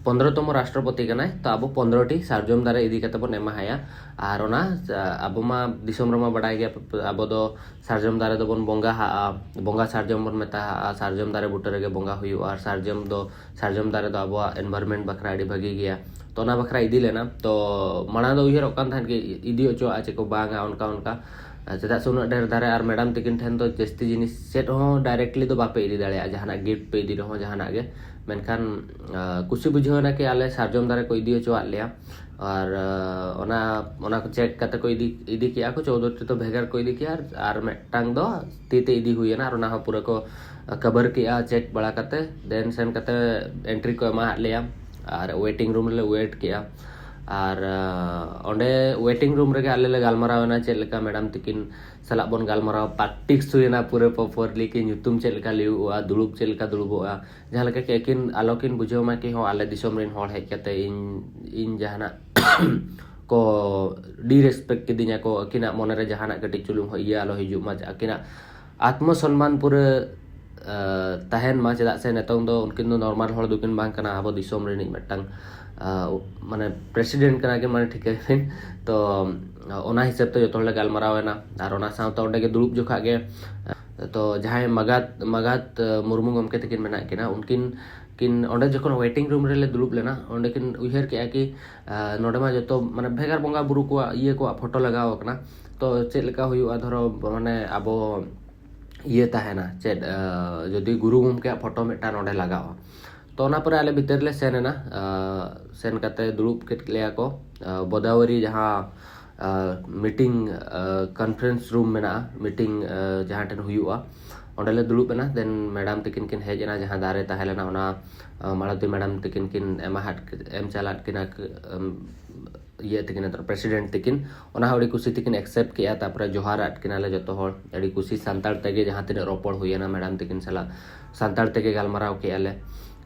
ᱯᱚᱱᱫᱽᱨᱚ ᱛᱚᱢᱚ ᱨᱟᱥᱴᱨᱚᱯᱚᱛᱤ ᱠᱟᱱᱟᱭ, ᱛᱚ ᱟᱵᱚ ᱯᱚᱱᱫᱽᱨᱚ ᱴᱤ ᱥᱟᱨᱡᱚᱢ ᱫᱟᱨᱮ ᱤᱫᱤ ᱠᱟᱛᱮ ᱵᱚᱱ ᱮᱢᱟᱦᱟᱭᱟ᱾ ᱟᱨ ᱚᱱᱟ ᱟᱵᱚ ᱢᱟ ᱫᱤᱥᱚᱢ ᱨᱮᱢᱟ ᱵᱟᱰᱟᱭ ᱜᱮᱭᱟ, ᱟᱵᱚ ᱫᱚ ᱥᱟᱨᱡᱚᱢ ᱫᱟᱨᱮ ᱫᱚᱵᱚᱱ ᱵᱚᱸᱜᱟᱦᱟᱜᱼᱟ, ᱵᱚᱸᱜᱟ ᱥᱟᱨᱡᱚᱢ ᱵᱚᱱ ᱢᱮᱛᱟᱦᱟᱜᱼᱟ, ᱥᱟᱨᱡᱚᱢ ᱫᱟᱨᱮ ᱵᱩᱴᱟᱹ ᱨᱮᱜᱮ ᱵᱚᱸᱜᱟ ᱦᱩᱭᱩᱜᱼᱟ᱾ ᱟᱨ ᱥᱟᱨᱡᱚᱢ ᱫᱚ ᱥᱟᱨᱡᱚᱢ ᱫᱟᱨᱮ ᱫᱚ ᱟᱵᱚᱣᱟᱜ ᱮᱱᱵᱷᱟᱨᱢᱮᱱᱴ ᱵᱟᱠᱷᱨᱟ ᱟᱹᱰᱤ ᱵᱷᱟᱹᱜᱤ ᱜᱮᱭᱟ᱾ ᱛᱚ ᱚᱱᱟ ᱵᱟᱠᱷᱨᱟ ᱤᱫᱤ ᱞᱮᱱᱟ᱾ ᱛᱚ ᱢᱟᱲᱟᱝ ᱫᱚ ᱩᱭᱦᱟᱹᱨᱚᱜ ᱠᱟᱱ ᱛᱟᱦᱮᱸᱫ ᱠᱤ ᱤᱫᱤ ᱦᱚᱪᱚᱣᱟᱜᱼᱟ ᱪᱮ ᱠᱚ ᱵᱟᱝᱟ, ᱚᱱᱠᱟ ᱚᱱᱠᱟ᱾ ᱪᱮᱫᱟᱜ ᱥᱮ ᱩᱱᱟᱹᱜ ᱰᱷᱮᱨ ᱫᱟᱨᱮ ᱟᱨ ᱢᱮᱰᱟᱢ ᱛᱤᱠᱤᱱ ᱴᱷᱮᱱ ᱫᱚ ᱡᱟᱹᱥᱛᱤ ᱡᱤᱱᱤᱥ ᱪᱮᱫ ᱦᱚᱸ ᱰᱟᱭᱨᱮᱠᱴᱞᱤ ᱫᱚ ᱵᱟᱯᱮ ᱤᱫᱤ ᱫᱟᱲᱮᱭᱟᱜᱼᱟ, ᱡᱟᱦᱟᱱᱟᱜ ᱜᱤᱯᱷᱴ ᱯᱮ ᱤᱫᱤ ᱨᱮᱦᱚᱸ ᱡᱟᱦᱟᱱᱟᱜ ᱜᱮ᱾ ᱢᱮᱱᱠᱷᱟᱱ ᱠᱩᱥᱤ ᱵᱩᱡᱷᱟᱹᱣ ᱮᱱᱟ ᱠᱤ ᱟᱞᱮ ᱥᱟᱨᱡᱚᱢ ᱫᱟᱨᱮ ᱠᱚ ᱤᱫᱤ ᱦᱚᱪᱚᱣᱟᱫ ᱞᱮᱭᱟ᱾ ᱟᱨ ᱚᱱᱟ ᱚᱱᱟ ᱠᱚ ᱪᱮᱠ ᱠᱟᱛᱮ ᱠᱚ ᱤᱫᱤ ᱤᱫᱤ ᱠᱮᱜᱼᱟ ᱠᱚ, ᱪᱳᱫᱽᱫᱳ ᱴᱤ ᱫᱚ ᱵᱷᱮᱜᱟᱨ ᱠᱚ ᱤᱫᱤ ᱠᱮᱜᱼᱟ᱾ ᱟᱨ ᱟᱨ ᱢᱤᱫᱴᱟᱝ ᱫᱚ ᱛᱤ ᱛᱮ ᱤᱫᱤ ᱦᱩᱭᱮᱱᱟ, ᱟᱨ ᱚᱱᱟ ᱦᱚᱸ ᱯᱩᱨᱟᱹ ᱠᱚ ᱠᱟᱵᱷᱟᱨ ᱠᱮᱜᱼᱟ ᱪᱮᱠ ᱵᱟᱲᱟ ᱠᱟᱛᱮ᱾ ᱫᱮᱱ ᱥᱮᱱ ᱠᱟᱛᱮ ᱮᱱᱴᱨᱤ ᱠᱚ ᱮᱢᱟᱦᱟᱫ ᱞᱮᱭᱟ ᱟᱨ ᱳᱭᱮᱴᱤᱝ ᱨᱩᱢ ᱨᱮᱞᱮ ᱳᱭᱮᱴ ᱠᱮᱜᱼᱟ᱾ ᱟᱨ ᱚᱸᱰᱮ ᱳᱭᱮᱴᱤᱝ ᱨᱩᱢ ᱨᱮᱜᱮ ᱟᱞᱮ ᱞᱮ ᱜᱟᱞᱢᱟᱨᱟᱣ ᱮᱱᱟ ᱪᱮᱫ ᱞᱮᱠᱟ ᱢᱮᱰᱟᱢ ᱛᱤᱠᱤᱱ ᱥᱟᱞᱟᱜ ᱵᱚᱱ ᱜᱟᱞᱢᱟᱨᱟᱣ ᱯᱨᱮᱠᱴᱤᱥ ᱦᱩᱭᱮᱱᱟ ᱯᱩᱨᱟᱹ ᱯᱨᱚᱯᱟᱨᱞᱤ ᱠᱤ ᱧᱩᱛᱩᱢ ᱪᱮᱫ ᱞᱮᱠᱟ ᱞᱟᱹᱭᱩᱜᱼᱟ, ᱫᱩᱲᱩᱵ ᱪᱮᱫ ᱞᱮᱠᱟ ᱫᱩᱲᱩᱵᱚᱜᱼᱟ᱾ ᱡᱟᱦᱟᱸ ᱞᱮᱠᱟ ᱠᱤ ᱟᱹᱠᱤᱱ ᱟᱞᱚᱠᱤᱱ ᱵᱩᱡᱷᱟᱹᱣ ᱢᱟ ᱠᱤ ᱦᱚᱸ ᱟᱞᱮ ᱫᱤᱥᱚᱢ ᱨᱮᱱ ᱦᱚᱲ ᱦᱮᱡ ᱠᱟᱛᱮ ᱤᱧ ᱤᱧ ᱡᱟᱦᱟᱱᱟᱜ ᱠᱚ ᱰᱤᱨᱮᱥᱯᱮᱠᱴ ᱠᱤᱫᱤᱧᱟ ᱠᱚ, ᱟᱹᱠᱤᱱᱟᱜ ᱢᱚᱱᱮ ᱨᱮ ᱡᱟᱦᱟᱱᱟᱜ ᱠᱟᱹᱴᱤᱡ ᱪᱩᱞᱩᱝ ᱦᱚᱸ ᱤᱭᱟᱹ ᱟᱞᱚ ᱦᱤᱡᱩᱜ ᱢᱟ, ᱟᱹᱠᱤᱱᱟᱜ ᱟᱛᱢᱚ ᱥᱚᱱᱢᱟᱱ ᱯᱩᱨᱟᱹ ᱛᱟᱦᱮᱱ ᱢᱟ᱾ ᱪᱮᱫᱟᱜ ᱥᱮ ᱱᱤᱛᱚᱝ ᱫᱚ ᱩᱱᱠᱤᱱ ᱫᱚ ᱱᱚᱨᱢᱟᱞ ᱦᱚᱲ ᱫᱚᱠᱤᱱ ᱵᱟᱝ ᱠᱟᱱᱟ, ᱟᱵᱚ ᱫᱤᱥᱚᱢ ᱨᱤᱱᱤᱡ ᱢᱤᱫᱴᱟᱝ ᱢᱟᱱᱮ ᱯᱨᱮᱥᱤᱰᱮᱱᱴ ᱠᱟᱱᱟ ᱠᱤᱱ, ᱢᱟᱱᱮ ᱴᱷᱤᱠᱟᱹᱭ ᱵᱤᱱ᱾ ᱛᱚ ᱚᱱᱟ ᱦᱤᱥᱟᱹᱵ ᱛᱮ ᱡᱚᱛᱚ ᱦᱚᱲᱞᱮ ᱜᱟᱞᱢᱟᱨᱟᱣ ᱮᱱᱟ᱾ ᱟᱨ ᱚᱱᱟ ᱥᱟᱶᱛᱮ ᱚᱸᱰᱮ ᱜᱮ ᱫᱩᱲᱩᱵ ᱡᱚᱠᱷᱟ ᱜᱮ ᱛᱚ ᱡᱟᱦᱟᱸᱭ ᱢᱟᱜᱟᱛ ᱢᱟᱜᱟᱛ ᱢᱩᱨᱢᱩ ᱜᱚᱢᱠᱮ ᱛᱟᱹᱠᱤᱱ ᱢᱮᱱᱟᱜ ᱠᱤᱱᱟ, ᱩᱱᱠᱤᱱ ᱠᱤᱱ ᱚᱸᱰᱮ ᱡᱚᱠᱷᱚᱱ ᱳᱭᱮᱴᱤᱝ ᱨᱩᱢ ᱨᱮᱞᱮ ᱫᱩᱲᱩᱵ ᱞᱮᱱᱟ, ᱚᱸᱰᱮ ᱠᱤᱱ ᱩᱭᱦᱟᱹᱨ ᱠᱮᱜᱼᱟ ᱠᱤ ᱱᱚᱰᱮ ᱢᱟ ᱡᱚᱛᱚ ᱢᱟᱱᱮ ᱵᱷᱮᱜᱟᱨ ᱵᱚᱸᱜᱟ ᱵᱩᱨᱩ ᱠᱚᱣᱟᱜ ᱤᱭᱟᱹ ᱠᱚᱣᱟᱜ ᱯᱷᱳᱴᱳ ᱞᱟᱜᱟᱣ ᱟᱠᱟᱱᱟ᱾ ᱛᱚ ᱪᱮᱫ ᱞᱮᱠᱟ ᱦᱩᱭᱩᱜᱼᱟ, ᱫᱷᱚᱨᱚ ᱢᱟᱱᱮ ᱟᱵᱚ ᱤᱭᱟᱹ ᱛᱟᱦᱮᱱᱟ ᱪᱮᱫ, ᱡᱩᱫᱤ ᱜᱩᱨᱩ ᱜᱚᱢᱠᱮᱭᱟᱜ ᱯᱷᱳᱴᱳ ᱢᱤᱫᱴᱟᱝ ᱱᱚᱰᱮ ᱞᱟᱜᱟᱣᱟ᱾ ᱛᱚ ᱚᱱᱟ ᱯᱚᱨᱮ ᱟᱞᱮ ᱵᱷᱤᱛᱟᱹᱨ ᱞᱮ ᱥᱮᱱ ᱮᱱᱟ᱾ ᱥᱮᱱ ᱠᱟᱛᱮ ᱫᱩᱲᱩᱵ ᱠᱮᱫ ᱞᱮᱭᱟ ᱠᱚ ᱜᱳᱫᱟᱵᱚᱨᱤ ᱡᱟᱦᱟᱸ ᱢᱤᱴᱤᱝ ᱠᱚᱱᱯᱷᱟᱨᱮᱱᱥ ᱨᱩᱢ ᱢᱮᱱᱟᱜᱼᱟ, ᱢᱤᱴᱤᱝ ᱡᱟᱦᱟᱸ ᱴᱷᱮᱱ ᱦᱩᱭᱩᱜᱼᱟ᱾ ᱚᱸᱰᱮ ᱞᱮ ᱫᱩᱲᱩᱵ ᱮᱱᱟ᱾ ᱫᱮᱱ ᱢᱮᱰᱟᱢ ᱛᱤᱠᱤᱱ ᱠᱤᱱ ᱦᱮᱡ ᱮᱱᱟ, ᱡᱟᱦᱟᱸ ᱫᱟᱨᱮ ᱛᱟᱦᱮᱸ ᱞᱮᱱᱟ ᱚᱱᱟ ᱢᱟᱞᱚᱛᱤ ᱢᱮᱰᱟᱢ ᱛᱤᱠᱤᱱ ᱠᱤᱱ ᱮᱢᱟ ᱦᱟᱫ ᱮᱢ ᱪᱟᱞᱟᱫ ᱠᱤᱱᱟ ᱤᱭᱟᱹ ᱛᱤᱠᱤᱱ, ᱯᱨᱮᱥᱤᱰᱮᱱᱴ ᱛᱤᱠᱤᱱ᱾ ᱚᱱᱟ ᱦᱚᱸ ᱟᱹᱰᱤ ᱠᱩᱥᱤ ᱛᱤᱠᱤᱱ ᱮᱠᱥᱮᱯᱴ ᱠᱮᱜᱼᱟ᱾ ᱛᱟᱨᱯᱚᱨᱮ ᱡᱚᱦᱟᱨ ᱟᱫ ᱠᱤᱱᱟᱞᱮ ᱡᱚᱛᱚ ᱦᱚᱲ ᱟᱹᱰᱤ ᱠᱩᱥᱤ, ᱥᱟᱱᱛᱟᱲ ᱛᱮᱜᱮ ᱡᱟᱦᱟᱸ ᱛᱤᱱᱟᱹᱜ ᱨᱚᱯᱚᱲ ᱦᱩᱭᱮᱱᱟ ᱢᱮᱰᱟᱢ ᱛᱤᱠᱤᱱ ᱥᱟᱞᱟᱜ, ᱥᱟᱱᱛᱟᱲ ᱛᱮᱜᱮ ᱜᱟᱞᱢᱟᱨᱟᱣ ᱠᱮᱜᱼᱟ ᱞᱮ᱾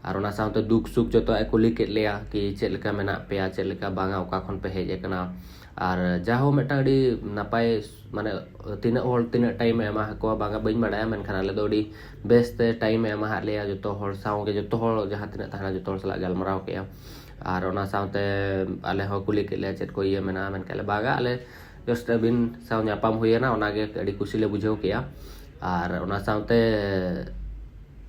ᱟᱨ ᱚᱱᱟ ᱥᱟᱶᱛᱮ ᱫᱩᱠ ᱥᱩᱠ ᱡᱚᱛᱚᱣᱟᱜ ᱮ ᱠᱩᱞᱤ ᱠᱮᱫ ᱞᱮᱭᱟ ᱠᱤ ᱪᱮᱫ ᱞᱮᱠᱟ ᱢᱮᱱᱟᱜ ᱯᱮᱭᱟ, ᱪᱮᱫ ᱞᱮᱠᱟ ᱵᱟᱝᱟ, ᱚᱠᱟ ᱠᱷᱚᱱ ᱯᱮ ᱦᱮᱡ ᱟᱠᱟᱱᱟ᱾ ᱟᱨ ᱡᱟᱦᱳ ᱢᱤᱫᱴᱟᱝ ᱟᱹᱰᱤ ᱱᱟᱯᱟᱭ, ᱢᱟᱱᱮ ᱛᱤᱱᱟᱹᱜ ᱦᱚᱲ ᱛᱤᱱᱟᱹᱜ ᱴᱟᱭᱤᱢ ᱮ ᱮᱢᱟ ᱠᱚᱣᱟ ᱵᱟᱝᱟ ᱵᱟᱹᱧ ᱵᱟᱲᱟᱭᱟ, ᱢᱮᱱᱠᱷᱟᱱ ᱟᱞᱮ ᱫᱚ ᱟᱹᱰᱤ ᱵᱮᱥ ᱛᱮ ᱴᱟᱭᱤᱢ ᱮ ᱮᱢᱟ ᱦᱟᱫ ᱞᱮᱭᱟ᱾ ᱡᱚᱛᱚ ᱦᱚᱲ ᱥᱟᱶ ᱜᱮ, ᱡᱚᱛᱚ ᱦᱚᱲ ᱡᱟᱦᱟᱸ ᱛᱤᱱᱟᱹᱜ ᱛᱟᱦᱮᱱᱟ ᱡᱚᱛᱚ ᱦᱚᱲ ᱥᱟᱞᱟᱜ ᱜᱟᱞᱢᱟᱨᱟᱣ ᱠᱮᱜᱼᱟ᱾ ᱟᱨ ᱚᱱᱟ ᱥᱟᱶᱛᱮ ᱟᱞᱮ ᱦᱚᱸ ᱠᱩᱞᱤ ᱠᱮᱫ ᱞᱮᱭᱟ ᱪᱮᱫ ᱠᱚ ᱤᱭᱟᱹ ᱢᱮᱱᱟᱜᱼᱟ, ᱢᱮᱱ ᱠᱮᱫ ᱞᱮ ᱵᱟᱝᱟ, ᱟᱞᱮ ᱡᱟᱥᱴ ᱟᱹᱵᱤᱱ ᱥᱟᱶ ᱧᱟᱯᱟᱢ ᱦᱩᱭᱮᱱᱟ, ᱚᱱᱟᱜᱮ ᱟᱹᱰᱤ ᱠᱩᱥᱤ ᱞᱮ ᱵᱩᱡᱷᱟᱹᱣ ᱠᱮᱜᱼᱟ᱾ ᱟᱨ ᱚᱱᱟ ᱥᱟᱶᱛᱮ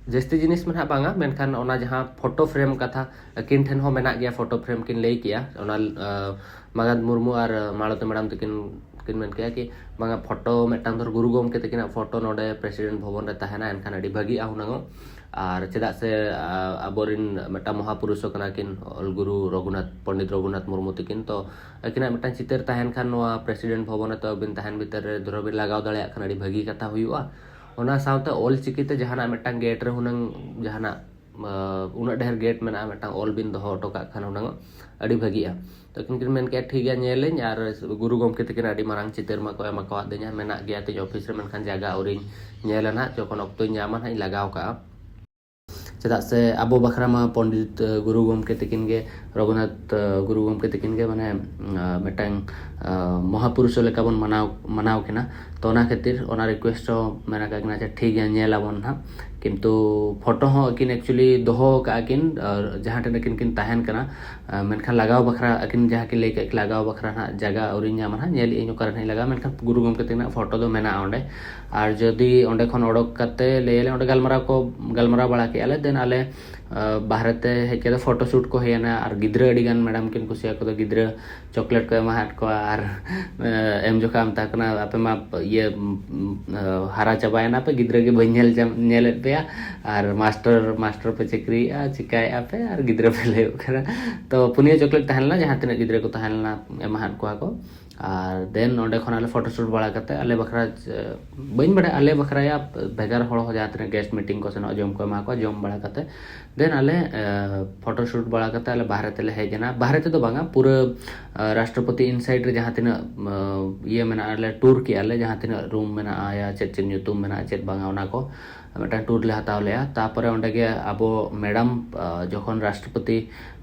ᱡᱟᱹᱥᱛᱤ ᱡᱤᱱᱤᱥ ᱢᱟ ᱱᱟᱦᱟᱜ ᱵᱟᱝᱟ, ᱢᱮᱱᱠᱷᱟᱱ ᱚᱱᱟ ᱡᱟᱦᱟᱸ ᱯᱷᱳᱴᱳ ᱯᱷᱨᱮᱢ ᱠᱟᱛᱷᱟ, ᱟᱹᱠᱤᱱ ᱴᱷᱮᱱ ᱦᱚᱸ ᱢᱮᱱᱟᱜ ᱜᱮᱭᱟ, ᱯᱷᱳᱴᱳ ᱯᱷᱨᱮᱢ ᱠᱤᱱ ᱞᱟᱹᱭ ᱠᱮᱜᱼᱟ᱾ ᱚᱱᱟ ᱟᱸ, ᱢᱟᱜᱟᱫ ᱢᱩᱨᱢᱩ ᱟᱨ ᱢᱟᱞᱚᱛᱤ ᱢᱮᱰᱟᱢ ᱛᱟᱹᱠᱤᱱ ᱠᱤᱱ ᱢᱮᱱ ᱠᱮᱜᱼᱟ ᱠᱤ ᱵᱟᱝᱟ, ᱯᱷᱳᱴᱳ ᱢᱤᱫᱴᱟᱝ ᱫᱷᱚᱨ ᱜᱩᱨᱩ ᱜᱚᱢᱠᱮ ᱛᱟᱹᱠᱤᱱᱟᱜ ᱯᱷᱳᱴᱳ ᱱᱚᱰᱮ ᱯᱨᱮᱥᱤᱰᱮᱱᱴ ᱵᱷᱚᱵᱚᱱ ᱨᱮ ᱛᱟᱦᱮᱱᱟ, ᱮᱱᱠᱷᱟᱱ ᱟᱹᱰᱤ ᱵᱷᱟᱹᱜᱤᱜᱼᱟ ᱦᱩᱱᱟᱹᱝᱚᱜ᱾ ᱟᱨ ᱪᱮᱫᱟᱜ ᱥᱮ ᱟᱸ, ᱟᱵᱚᱨᱮᱱ ᱢᱤᱫᱴᱟᱝ ᱢᱚᱦᱟᱯᱩᱨᱩᱥ ᱦᱚᱸ ᱠᱟᱱᱟ ᱠᱤᱱ ᱚᱞ ᱜᱩᱨᱩ ᱨᱚᱜᱷᱩᱱᱟᱛᱷ, ᱯᱚᱱᱰᱤᱛ ᱨᱚᱜᱷᱩᱱᱟᱛᱷ ᱢᱩᱨᱢᱩ ᱛᱟᱹᱠᱤᱱ᱾ ᱛᱚ ᱟᱹᱠᱤᱱᱟᱜ ᱢᱤᱫᱴᱟᱝ ᱪᱤᱛᱟᱹᱨ ᱛᱟᱦᱮᱱ ᱠᱷᱟᱱ ᱱᱚᱣᱟ ᱯᱨᱮᱥᱤᱰᱮᱱᱴ ᱵᱷᱚᱵᱚᱱ ᱨᱮ ᱛᱚ ᱟᱹᱵᱤᱱ ᱛᱟᱦᱮᱱ ᱵᱷᱤᱛᱟᱹᱨ ᱨᱮ ᱫᱷᱚᱨᱚ ᱵᱤᱱ ᱞᱟᱜᱟᱣ ᱫᱟᱲᱮᱭᱟᱜ ᱠᱷᱟᱱ ᱟᱹᱰᱤ ᱵᱷᱟᱹᱜᱤ ᱠᱟᱛᱷᱟ ᱦᱩᱭᱩᱜᱼᱟ᱾ ᱚᱱᱟ ᱥᱟᱶᱛᱮ ᱚᱞ ᱪᱤᱠᱤᱛᱮ ᱡᱟᱦᱟᱱᱟᱜ ᱢᱤᱫᱴᱟᱝ ᱜᱮᱴ ᱨᱮ ᱦᱩᱱᱟᱹᱝ ᱡᱟᱦᱟᱱᱟᱜ, ᱟᱸ, ᱩᱱᱟᱹᱜ ᱰᱷᱮᱨ ᱜᱮᱴ ᱢᱮᱱᱟᱜᱼᱟ, ᱢᱤᱫᱴᱟᱝ ᱚᱞ ᱵᱤᱱ ᱫᱚᱦᱚ ᱦᱚᱴᱚ ᱠᱟᱜ ᱠᱷᱟᱱ ᱦᱩᱱᱟᱹᱝ ᱟᱹᱰᱤ ᱵᱷᱟᱹᱜᱤᱜᱼᱟ᱾ ᱛᱚ ᱟᱹᱠᱤᱱ ᱠᱤᱱ ᱢᱮᱱ ᱠᱮᱜᱼᱟ, "ᱴᱷᱤᱠ ᱜᱮᱭᱟ, ᱧᱮᱞᱟᱹᱧ", ᱟᱨ ᱜᱩᱨᱩ ᱜᱚᱢᱠᱮ ᱛᱟᱹᱠᱤᱱ ᱟᱹᱰᱤ ᱢᱟᱨᱟᱝ ᱪᱤᱛᱟᱹᱨ ᱢᱟᱠᱚ ᱮᱢ ᱟᱠᱟᱣᱟᱫᱤᱧᱟ, ᱢᱮᱱᱟᱜ ᱜᱮᱭᱟ ᱛᱤᱧ ᱚᱯᱷᱤᱥ ᱨᱮ, ᱢᱮᱱᱠᱷᱟᱱ ᱡᱟᱭᱜᱟ ᱟᱹᱣᱨᱤᱧ ᱧᱮᱞᱟ ᱱᱟᱦᱟᱜ, ᱡᱚᱠᱷᱚᱱ ᱚᱠᱛᱚᱧ ᱧᱟᱢᱟ ᱱᱟᱦᱟᱜ ᱤᱧ ᱞᱟᱜᱟᱣ ᱠᱟᱜᱼᱟ᱾ ᱪᱮᱫᱟᱜ ᱥᱮ ᱟᱵᱚ ᱵᱟᱠᱷᱨᱟ ᱢᱟ ᱯᱚᱱᱰᱤᱛ, ᱟᱸ, ᱜᱩᱨᱩ ᱜᱚᱢᱠᱮ ᱛᱟᱹᱠᱤᱱ ᱜᱮ, ᱨᱚᱜᱷᱩᱱᱟᱛᱷ, ᱟᱸ, ᱜᱩᱨᱩ ᱜᱚᱢᱠᱮ ᱛᱟᱹᱠᱤᱱ ᱜᱮ ᱢᱟᱱᱮ, ᱟᱸ, ᱢᱤᱫᱴᱟᱝ, ᱟᱸ, ᱢᱚᱦᱟᱯᱩᱨᱩᱥ ᱞᱮᱠᱟ ᱵᱚᱱ ᱢᱟᱱᱟᱣ, ᱢᱟᱱᱟᱣ ᱠᱤᱱᱟ᱾ ᱛᱚ ᱚᱱᱟ ᱠᱷᱟᱹᱛᱤᱨ ᱚᱱᱟ ᱨᱤᱠᱩᱭᱮᱥᱴ ᱦᱚᱸ ᱢᱮᱱ ᱟᱠᱟᱫ ᱠᱤᱱᱟ ᱡᱮ ᱴᱷᱤᱠ ᱜᱮᱭᱟ, ᱧᱮᱞ ᱟᱵᱚᱱ ᱱᱟᱦᱟᱜ᱾ ᱠᱤᱱᱛᱩ ᱯᱷᱳᱴᱳ ᱦᱚᱸ ᱟᱹᱠᱤᱱ ᱮᱠᱪᱩᱭᱮᱞᱤ ᱫᱚᱦᱚ ᱟᱠᱟᱫ ᱠᱤᱱ, ᱟᱨ ᱡᱟᱦᱟᱸ ᱴᱷᱮᱱ ᱟᱹᱠᱤᱱ ᱠᱤᱱ ᱛᱟᱦᱮᱱ ᱠᱟᱱᱟ, ᱟᱸ, ᱢᱮᱱᱠᱷᱟᱱ ᱞᱟᱜᱟᱣ ᱵᱟᱠᱷᱨᱟ, ᱟᱹᱠᱤᱱ ᱡᱟᱦᱟᱸ ᱠᱤᱱ ᱞᱟᱹᱭ ᱠᱮᱫ ᱞᱟᱜᱟᱣ ᱵᱟᱠᱷᱨᱟ ᱱᱟᱦᱟᱜ ᱡᱟᱭᱜᱟ ᱟᱹᱣᱨᱤᱧ ᱧᱟᱢᱟ ᱱᱟᱦᱟᱜ, ᱧᱮᱞ ᱤᱧ ᱚᱠᱟᱨᱮ ᱱᱟᱦᱟᱜ ᱤᱧ ᱞᱟᱜᱟᱣᱟ, ᱢᱮᱱᱠᱷᱟᱱ ᱜᱩᱨᱩ ᱜᱚᱢᱠᱮ ᱛᱟᱹᱠᱤᱱᱟᱜ ᱯᱷᱳᱴᱳ ᱫᱚ ᱢᱮᱱᱟᱜᱼᱟ ᱚᱸᱰᱮ᱾ ᱟᱨ ᱡᱩᱫᱤ ᱚᱸᱰᱮ ᱠᱷᱚᱱ ᱚᱰᱚᱠ ᱠᱟᱛᱮ ᱞᱟᱹᱭ ᱟᱞᱮ, ᱚᱸᱰᱮ ᱜᱟᱞᱢᱟᱨᱟᱣ ᱠᱚ, ᱜᱟᱞᱢᱟᱨᱟᱣ ᱵᱟᱲᱟ ᱠᱮᱜᱼᱟ ᱞᱮ, ᱫᱮᱱ ᱟᱞᱮ, ᱟᱸ, ᱵᱟᱦᱨᱮ ᱛᱮ ᱦᱮᱡ ᱠᱟᱛᱮ ᱯᱷᱳᱴᱳ ᱥᱩᱴ ᱠᱚ ᱦᱩᱭᱮᱱᱟ᱾ ᱟᱨ ᱜᱤᱫᱽᱨᱟᱹ ᱟᱹᱰᱤ ᱜᱟᱱ ᱢᱮᱰᱟᱢ ᱠᱤᱱ ᱠᱩᱥᱤᱭᱟᱠᱚ ᱫᱚ, ᱜᱤᱫᱽᱨᱟᱹ ᱪᱚᱠᱞᱮᱴ ᱠᱚ ᱮᱢᱟᱦᱟᱫ ᱠᱚᱣᱟ᱾ ᱟᱨ, ᱮᱸ, ᱮᱢ ᱡᱚᱠᱷᱟ ᱢᱮᱛᱟ ᱠᱚ ᱠᱟᱱᱟ, "ᱟᱯᱮ ᱢᱟ ᱤᱭᱟᱹ, ᱩᱸ, ᱩᱸ, ᱦᱟᱨᱟ ᱪᱟᱵᱟᱭᱮᱱᱟ ᱯᱮ, ᱜᱤᱫᱽᱨᱟᱹ ᱜᱮ ᱵᱟᱹᱧ ᱧᱮᱞ ᱧᱟᱢ-, ᱧᱮᱞᱮᱫ ᱯᱮᱭᱟ, ᱟᱨ ᱢᱟᱥᱴᱟᱨ, ᱢᱟᱥᱴᱟᱨ ᱯᱮ ᱪᱟᱹᱠᱨᱤᱭᱮᱫᱼᱟ, ᱪᱤᱠᱟᱭᱮᱫᱼᱟ ᱯᱮ, ᱟᱨ ᱜᱤᱫᱽᱨᱟᱹ ᱯᱮ ᱞᱟᱹᱭᱚᱜ ᱠᱟᱱᱟ?" ᱛᱚ ᱯᱩᱱᱭᱟᱹ ᱪᱚᱠᱞᱮᱴ ᱛᱟᱦᱮᱸ ᱞᱮᱱᱟ, ᱡᱟᱦᱟᱸ ᱛᱤᱱᱟᱹᱜ ᱜᱤᱫᱽᱨᱟᱹ ᱠᱚ ᱛᱟᱦᱮᱸ ᱞᱮᱱᱟ ᱮᱢᱟᱦᱟᱫ ᱠᱚᱣᱟ ᱠᱚ᱾ ᱟᱨ then ᱚᱸᱰᱮ ᱠᱷᱚᱱ ᱟᱞᱮ ᱯᱷᱳᱴᱳ ᱥᱩᱴ ᱵᱟᱲᱟ ᱠᱟᱛᱮ, ᱟᱞᱮ ᱵᱟᱠᱷᱨᱟ, ᱵᱟᱹᱧ ᱵᱟᱲᱟᱭᱟ, ᱟᱞᱮ ᱵᱟᱠᱷᱨᱟ ᱭᱟ ᱵᱷᱮᱜᱟᱨ ᱦᱚᱲ ᱦᱚᱸ ᱡᱟᱦᱟᱸ ᱛᱤᱱᱟᱹᱜ ᱜᱮᱥᱴ ᱢᱤᱴᱤᱝ ᱠᱚ ᱥᱮᱱᱚᱜ, ᱡᱚᱢ ᱠᱚ ᱮᱢᱟ ᱠᱚᱣᱟ, ᱡᱚᱢ ᱵᱟᱲᱟ ᱠᱟᱛᱮ then ᱟᱞᱮ ᱯᱷᱳᱴᱳ ᱥᱩᱴ ᱵᱟᱲᱟ ᱠᱟᱛᱮ ᱟᱞᱮ ᱵᱟᱦᱨᱮ ᱛᱮᱞᱮ ᱦᱮᱡ ᱮᱱᱟ᱾ ᱵᱟᱦᱨᱮ ᱛᱮᱫᱚ ᱵᱟᱝᱟ, ᱯᱩᱨᱟᱹ ᱨᱟᱥᱴᱨᱚᱯᱚᱛᱤ ᱤᱱᱥᱟᱭᱤᱰ ᱨᱮ ᱡᱟᱦᱟᱸ ᱛᱤᱱᱟᱹᱜ ᱤᱭᱟᱹ ᱢᱮᱱᱟᱜᱼᱟ, ᱟᱞᱮ ᱴᱩᱨ ᱠᱮᱜᱼᱟ ᱞᱮ, ᱡᱟᱦᱟᱸ ᱛᱤᱱᱟᱹᱜ ᱨᱩᱢ ᱢᱮᱱᱟᱜᱼᱟ, ᱭᱟ ᱪᱮᱫ ᱪᱮᱫ ᱧᱩᱛᱩᱢ ᱢᱮᱱᱟᱜᱼᱟ, ᱪᱮᱫ ᱵᱟᱝᱟ, ᱚᱱᱟ ᱠᱚ ᱢᱤᱫᱴᱟᱝ ᱴᱩᱨ ᱞᱮ ᱦᱟᱛᱟᱣ ᱞᱮᱜᱼᱟ᱾ ᱛᱟᱯᱚᱨᱮ ᱚᱸᱰᱮ ᱜᱮ ᱟᱵᱚ ᱢᱮᱰᱟᱢ ᱡᱚᱠᱷᱚᱱ ᱨᱟᱥᱴᱨᱚᱯᱚᱛᱤ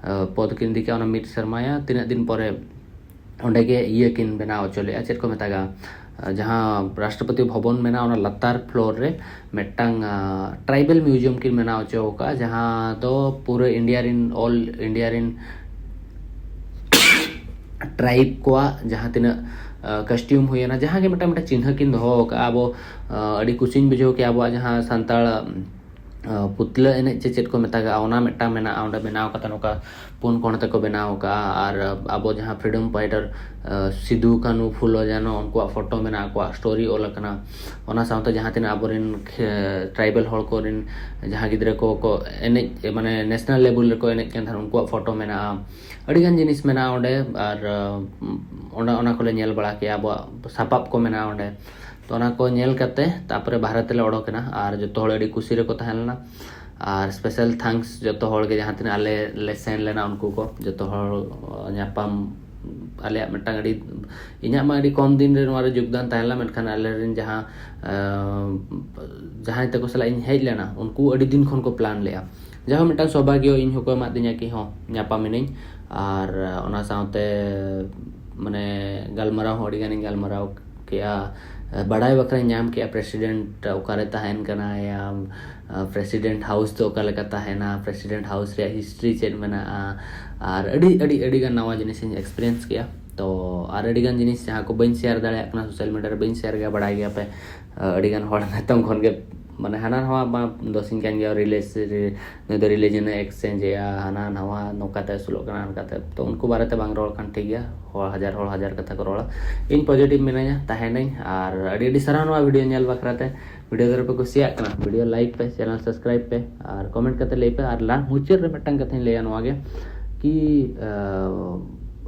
ᱯᱚᱫᱽ ᱠᱤᱱ ᱤᱫᱤ ᱠᱮᱜᱼᱟ, ᱚᱱᱟ ᱢᱤᱫ ᱥᱮᱨᱢᱟ ᱭᱟ ᱛᱤᱱᱟᱹᱜ ᱫᱤᱱ ᱯᱚᱨᱮ ᱚᱸᱰᱮ ᱜᱮ ᱤᱭᱟᱹ ᱠᱤᱱ ᱵᱮᱱᱟᱣ ᱦᱚᱪᱚ ᱞᱮᱜᱼᱟ, ᱪᱮᱫ ᱠᱚ ᱢᱮᱛᱟᱜᱼᱟ, ᱡᱟᱦᱟᱸ ᱨᱟᱥᱴᱨᱚᱯᱚᱛᱤ ᱵᱷᱚᱵᱚᱱ ᱢᱮᱱᱟᱜᱼᱟ, ᱚᱱᱟ ᱞᱟᱛᱟᱨ ᱯᱷᱞᱳᱨ ᱨᱮ ᱢᱤᱫᱴᱟᱝ ᱴᱨᱟᱭᱵᱮᱞ ᱢᱤᱭᱩᱡᱤᱭᱟᱢ ᱠᱤᱱ ᱵᱮᱱᱟᱣ ᱦᱚᱪᱚ ᱟᱠᱟᱫᱼᱟ, ᱡᱟᱦᱟᱸ ᱫᱚ ᱯᱩᱨᱟᱹ ᱤᱱᱰᱤᱭᱟ ᱨᱤᱱ, ᱚᱞ ᱤᱱᱰᱤᱭᱟ ᱨᱤᱱ ᱴᱨᱟᱭᱤᱵᱽ ᱠᱚᱣᱟᱜ ᱡᱟᱦᱟᱸ ᱛᱤᱱᱟᱹᱜ ᱠᱚᱥᱴᱤᱭᱩᱢ ᱦᱩᱭᱮᱱᱟ, ᱡᱟᱦᱟᱸ ᱜᱮ ᱢᱤᱫᱴᱟᱝ ᱢᱤᱫᱴᱟᱝ ᱪᱤᱱᱦᱟᱹ ᱠᱤᱱ ᱫᱚᱦᱚ ᱟᱠᱟᱫᱼᱟ᱾ ᱟᱵᱚ ᱟᱹᱰᱤ ᱠᱩᱥᱤᱧ ᱵᱩᱡᱷᱟᱹᱣ ᱠᱮᱜᱼᱟ, ᱟᱵᱚᱣᱟᱜ ᱡᱟᱦᱟᱸ ᱥᱟᱱᱛᱟᱲ ᱯᱩᱛᱞᱟᱹ ᱮᱱᱮᱡ ᱪᱮ ᱪᱮᱫ ᱠᱚ ᱢᱮᱛᱟᱜᱟᱜᱼᱟ, ᱚᱱᱟ ᱢᱤᱫᱴᱟᱝ ᱢᱮᱱᱟᱜᱼᱟ ᱚᱸᱰᱮ ᱵᱮᱱᱟᱣ ᱠᱟᱛᱮ, ᱱᱚᱝᱠᱟ ᱯᱩᱱ ᱠᱚᱬ ᱛᱮᱠᱚ ᱵᱮᱱᱟᱣ ᱟᱠᱟᱫᱼᱟ᱾ ᱟᱨ ᱟᱵᱚ ᱡᱟᱦᱟᱸ ᱯᱷᱨᱤᱰᱚᱢ ᱯᱷᱟᱭᱴᱟᱨ ᱥᱤᱫᱩ, ᱠᱟᱹᱱᱦᱩ, ᱯᱷᱩᱞᱚ, ᱡᱷᱟᱱᱚ, ᱩᱱᱠᱩᱣᱟᱜ ᱯᱷᱳᱴᱳ ᱢᱮᱱᱟᱜᱼᱟ, ᱟᱠᱚᱣᱟᱜ ᱥᱴᱳᱨᱤ ᱚᱞ ᱟᱠᱟᱱᱟ᱾ ᱚᱱᱟ ᱥᱟᱶᱛᱮ ᱡᱟᱦᱟᱸ ᱛᱤᱱᱟᱹᱜ ᱟᱵᱚᱨᱮᱱ ᱴᱨᱟᱭᱵᱮᱞ ᱦᱚᱲ ᱠᱚᱨᱮᱱ ᱡᱟᱦᱟᱸ ᱜᱤᱫᱽᱨᱟᱹ ᱠᱚ ᱠᱚ ᱮᱱᱮᱡ, ᱢᱟᱱᱮ ᱱᱮᱥᱱᱟᱞ ᱞᱮᱵᱮᱞ ᱨᱮᱠᱚ ᱮᱱᱮᱡ ᱠᱟᱱ ᱛᱟᱦᱮᱸᱫ, ᱩᱱᱠᱩᱣᱟᱜ ᱯᱷᱳᱴᱳ ᱢᱮᱱᱟᱜᱼᱟ᱾ ᱟᱹᱰᱤᱜᱟᱱ ᱡᱤᱱᱤᱥ ᱢᱮᱱᱟᱜᱼᱟ ᱚᱸᱰᱮ᱾ ᱟᱨ ᱚᱸᱰᱮ ᱚᱱᱟ ᱠᱚᱞᱮ ᱧᱮᱞ ᱵᱟᱲᱟ ᱠᱮᱜᱼᱟ, ᱟᱵᱚᱣᱟᱜ ᱥᱟᱯᱟᱵ ᱠᱚ ᱢᱮᱱᱟᱜᱼᱟ ᱚᱸᱰᱮ᱾ ᱛᱚ ᱚᱱᱟ ᱠᱚ ᱧᱮᱞ ᱠᱟᱛᱮ ᱛᱟᱯᱚᱨᱮ ᱵᱟᱦᱨᱮ ᱛᱮᱞᱮ ᱚᱰᱚᱠ ᱮᱱᱟ, ᱟᱨ ᱡᱚᱛᱚ ᱦᱚᱲ ᱟᱹᱰᱤ ᱠᱩᱥᱤ ᱨᱮᱠᱚ ᱛᱟᱦᱮᱸ ᱞᱮᱱᱟ᱾ ᱟᱨ ᱥᱯᱮᱥᱟᱞ ᱛᱷᱮᱝᱠᱥ ᱡᱚᱛᱚ ᱦᱚᱲ ᱜᱮ, ᱡᱟᱦᱟᱸ ᱛᱤᱱᱟᱹᱜ ᱟᱞᱮ ᱞᱮ ᱥᱮᱱ ᱞᱮᱱᱟ, ᱩᱱᱠᱩ ᱠᱚ ᱡᱚᱛᱚ ᱦᱚᱲ ᱧᱟᱯᱟᱢ, ᱟᱞᱮᱭᱟᱜ ᱢᱤᱫᱴᱟᱝ ᱟᱹᱰᱤ, ᱤᱧᱟᱹᱜ ᱢᱟ ᱟᱹᱰᱤ ᱠᱚᱢ ᱫᱤᱱ ᱨᱮ ᱱᱚᱣᱟ ᱨᱮ ᱡᱳᱜᱽᱫᱟᱱ ᱛᱟᱦᱮᱸ ᱞᱮᱱᱟ, ᱢᱮᱱᱠᱷᱟᱱ ᱟᱞᱮᱨᱮᱱ ᱡᱟᱦᱟᱸ ᱡᱟᱦᱟᱸᱭ ᱛᱟᱠᱚ ᱥᱟᱞᱟᱜ ᱤᱧ ᱦᱮᱡ ᱞᱮᱱᱟ, ᱩᱱᱠᱩ ᱟᱹᱰᱤ ᱫᱤᱱ ᱠᱷᱚᱱ ᱠᱚ ᱯᱞᱟᱱ ᱞᱮᱜᱼᱟ᱾ ᱡᱟᱦᱟᱸ ᱢᱤᱫᱴᱟᱝ ᱥᱳᱵᱷᱟᱜᱭᱚ ᱤᱧ ᱦᱚᱸᱠᱚ ᱮᱢᱟᱫᱤᱧᱟ ᱠᱤ ᱦᱚᱸ ᱧᱟᱯᱟᱢ ᱮᱱᱟᱹᱧ᱾ ᱟᱨ ᱚᱱᱟ ᱥᱟᱶᱛᱮ ᱢᱟᱱᱮ ᱜᱟᱞᱢᱟᱨᱟᱣ ᱦᱚᱸ ᱟᱹᱰᱤ ᱜᱟᱱᱤᱧ ᱜᱟᱞᱢᱟᱨᱟᱣ ᱠᱮᱜᱼᱟ, ᱵᱟᱰᱟᱭ ᱵᱟᱠᱷᱨᱟᱧ ᱧᱟᱢ ᱠᱮᱜᱼᱟ ᱯᱨᱮᱥᱤᱰᱮᱱᱴ ᱚᱠᱟᱨᱮ ᱛᱟᱦᱮᱱ ᱠᱟᱱᱟᱭ, ᱯᱨᱮᱥᱤᱰᱮᱱᱴ ᱦᱟᱣᱩᱥ ᱫᱚ ᱚᱠᱟ ᱞᱮᱠᱟ ᱛᱟᱦᱮᱱᱟ, ᱯᱨᱮᱥᱤᱰᱮᱱᱴ ᱦᱟᱣᱩᱥ ᱨᱮᱭᱟᱜ ᱦᱤᱥᱴᱨᱤ ᱪᱮᱫ ᱢᱮᱱᱟᱜᱼᱟ, ᱟᱨ ᱟᱹᱰᱤ ᱟᱹᱰᱤ ᱟᱹᱰᱤ ᱜᱟᱱ ᱱᱟᱣᱟ ᱡᱤᱱᱤᱥᱤᱧ ᱮᱠᱥᱯᱤᱨᱤᱭᱮᱱᱥ ᱠᱮᱜᱼᱟ᱾ ᱛᱚ ᱟᱨ ᱟᱹᱰᱤ ᱜᱟᱱ ᱡᱤᱱᱤᱥ ᱡᱟᱦᱟᱸ ᱠᱚ ᱵᱟᱹᱧ ᱥᱮᱭᱟᱨ ᱫᱟᱲᱮᱭᱟᱜ ᱠᱟᱱᱟ, ᱥᱳᱥᱟᱞ ᱢᱤᱰᱤᱭᱟ ᱨᱮ ᱵᱟᱹᱧ ᱥᱮᱭᱟᱨ ᱜᱮᱭᱟ, ᱵᱟᱲᱟᱭ ᱜᱮᱭᱟ ᱯᱮ᱾ ᱟᱹᱰᱤ ᱜᱟᱱ ᱦᱚᱲ ᱱᱤᱛᱚᱝ ᱠᱷᱚᱱ ᱜᱮ ᱢᱟᱱᱮ ᱦᱟᱱᱟ ᱱᱟᱣᱟ ᱢᱟ ᱫᱚᱥᱤᱧ ᱠᱟᱱ ᱜᱮᱭᱟ, ᱨᱤᱞᱮᱥ ᱱᱩᱭ ᱫᱚ ᱨᱤᱞᱤᱡᱚᱱ ᱮ ᱮᱠᱥᱪᱮᱧᱡᱽ ᱮᱜᱼᱟ, ᱦᱟᱱᱟ ᱱᱟᱣᱟ ᱱᱚᱝᱠᱟᱛᱮ ᱟᱹᱥᱩᱞᱚᱜ ᱠᱟᱱᱟ, ᱦᱟᱱᱠᱟᱛᱮ᱾ ᱛᱚ ᱩᱱᱠᱩ ᱵᱟᱨᱮᱛᱮ ᱵᱟᱝ ᱨᱚᱲ ᱠᱷᱟᱱ ᱴᱷᱤᱠ ᱜᱮᱭᱟ, ᱦᱚᱲ ᱦᱟᱡᱟᱨ ᱦᱚᱲ ᱦᱟᱡᱟᱨ ᱠᱟᱛᱷᱟ ᱠᱚ ᱨᱚᱲᱟ᱾ ᱤᱧ ᱯᱚᱡᱤᱴᱤᱵᱷ ᱢᱤᱱᱟᱹᱧᱟ, ᱛᱟᱦᱮᱱᱟᱹᱧ᱾ ᱟᱨ ᱟᱹᱰᱤ ᱟᱹᱰᱤ ᱥᱟᱨᱦᱟᱣ ᱱᱚᱣᱟ ᱵᱷᱤᱰᱤᱭᱳ ᱧᱮᱞ ᱵᱟᱠᱷᱨᱟ ᱛᱮ᱾ ᱵᱷᱤᱰᱤᱭᱳ ᱫᱷᱚᱨᱮ ᱯᱮ ᱠᱩᱥᱤᱭᱟᱜ ᱠᱟᱱᱟ, ᱵᱷᱤᱰᱤᱭᱳ ᱞᱟᱭᱤᱠ ᱯᱮ, ᱪᱮᱱᱮᱞ ᱥᱟᱵᱥᱠᱨᱟᱭᱤᱵ ᱯᱮ, ᱟᱨ ᱠᱚᱢᱮᱱᱴ ᱠᱟᱛᱮ ᱞᱟᱹᱭ ᱯᱮ᱾ ᱟᱨ ᱞᱟ ᱢᱩᱪᱟᱹᱫ ᱨᱮ ᱢᱤᱫᱴᱟᱝ ᱠᱟᱛᱷᱟᱧ ᱞᱟᱹᱭᱟ ᱱᱚᱣᱟ ᱜᱮ ᱠᱤ,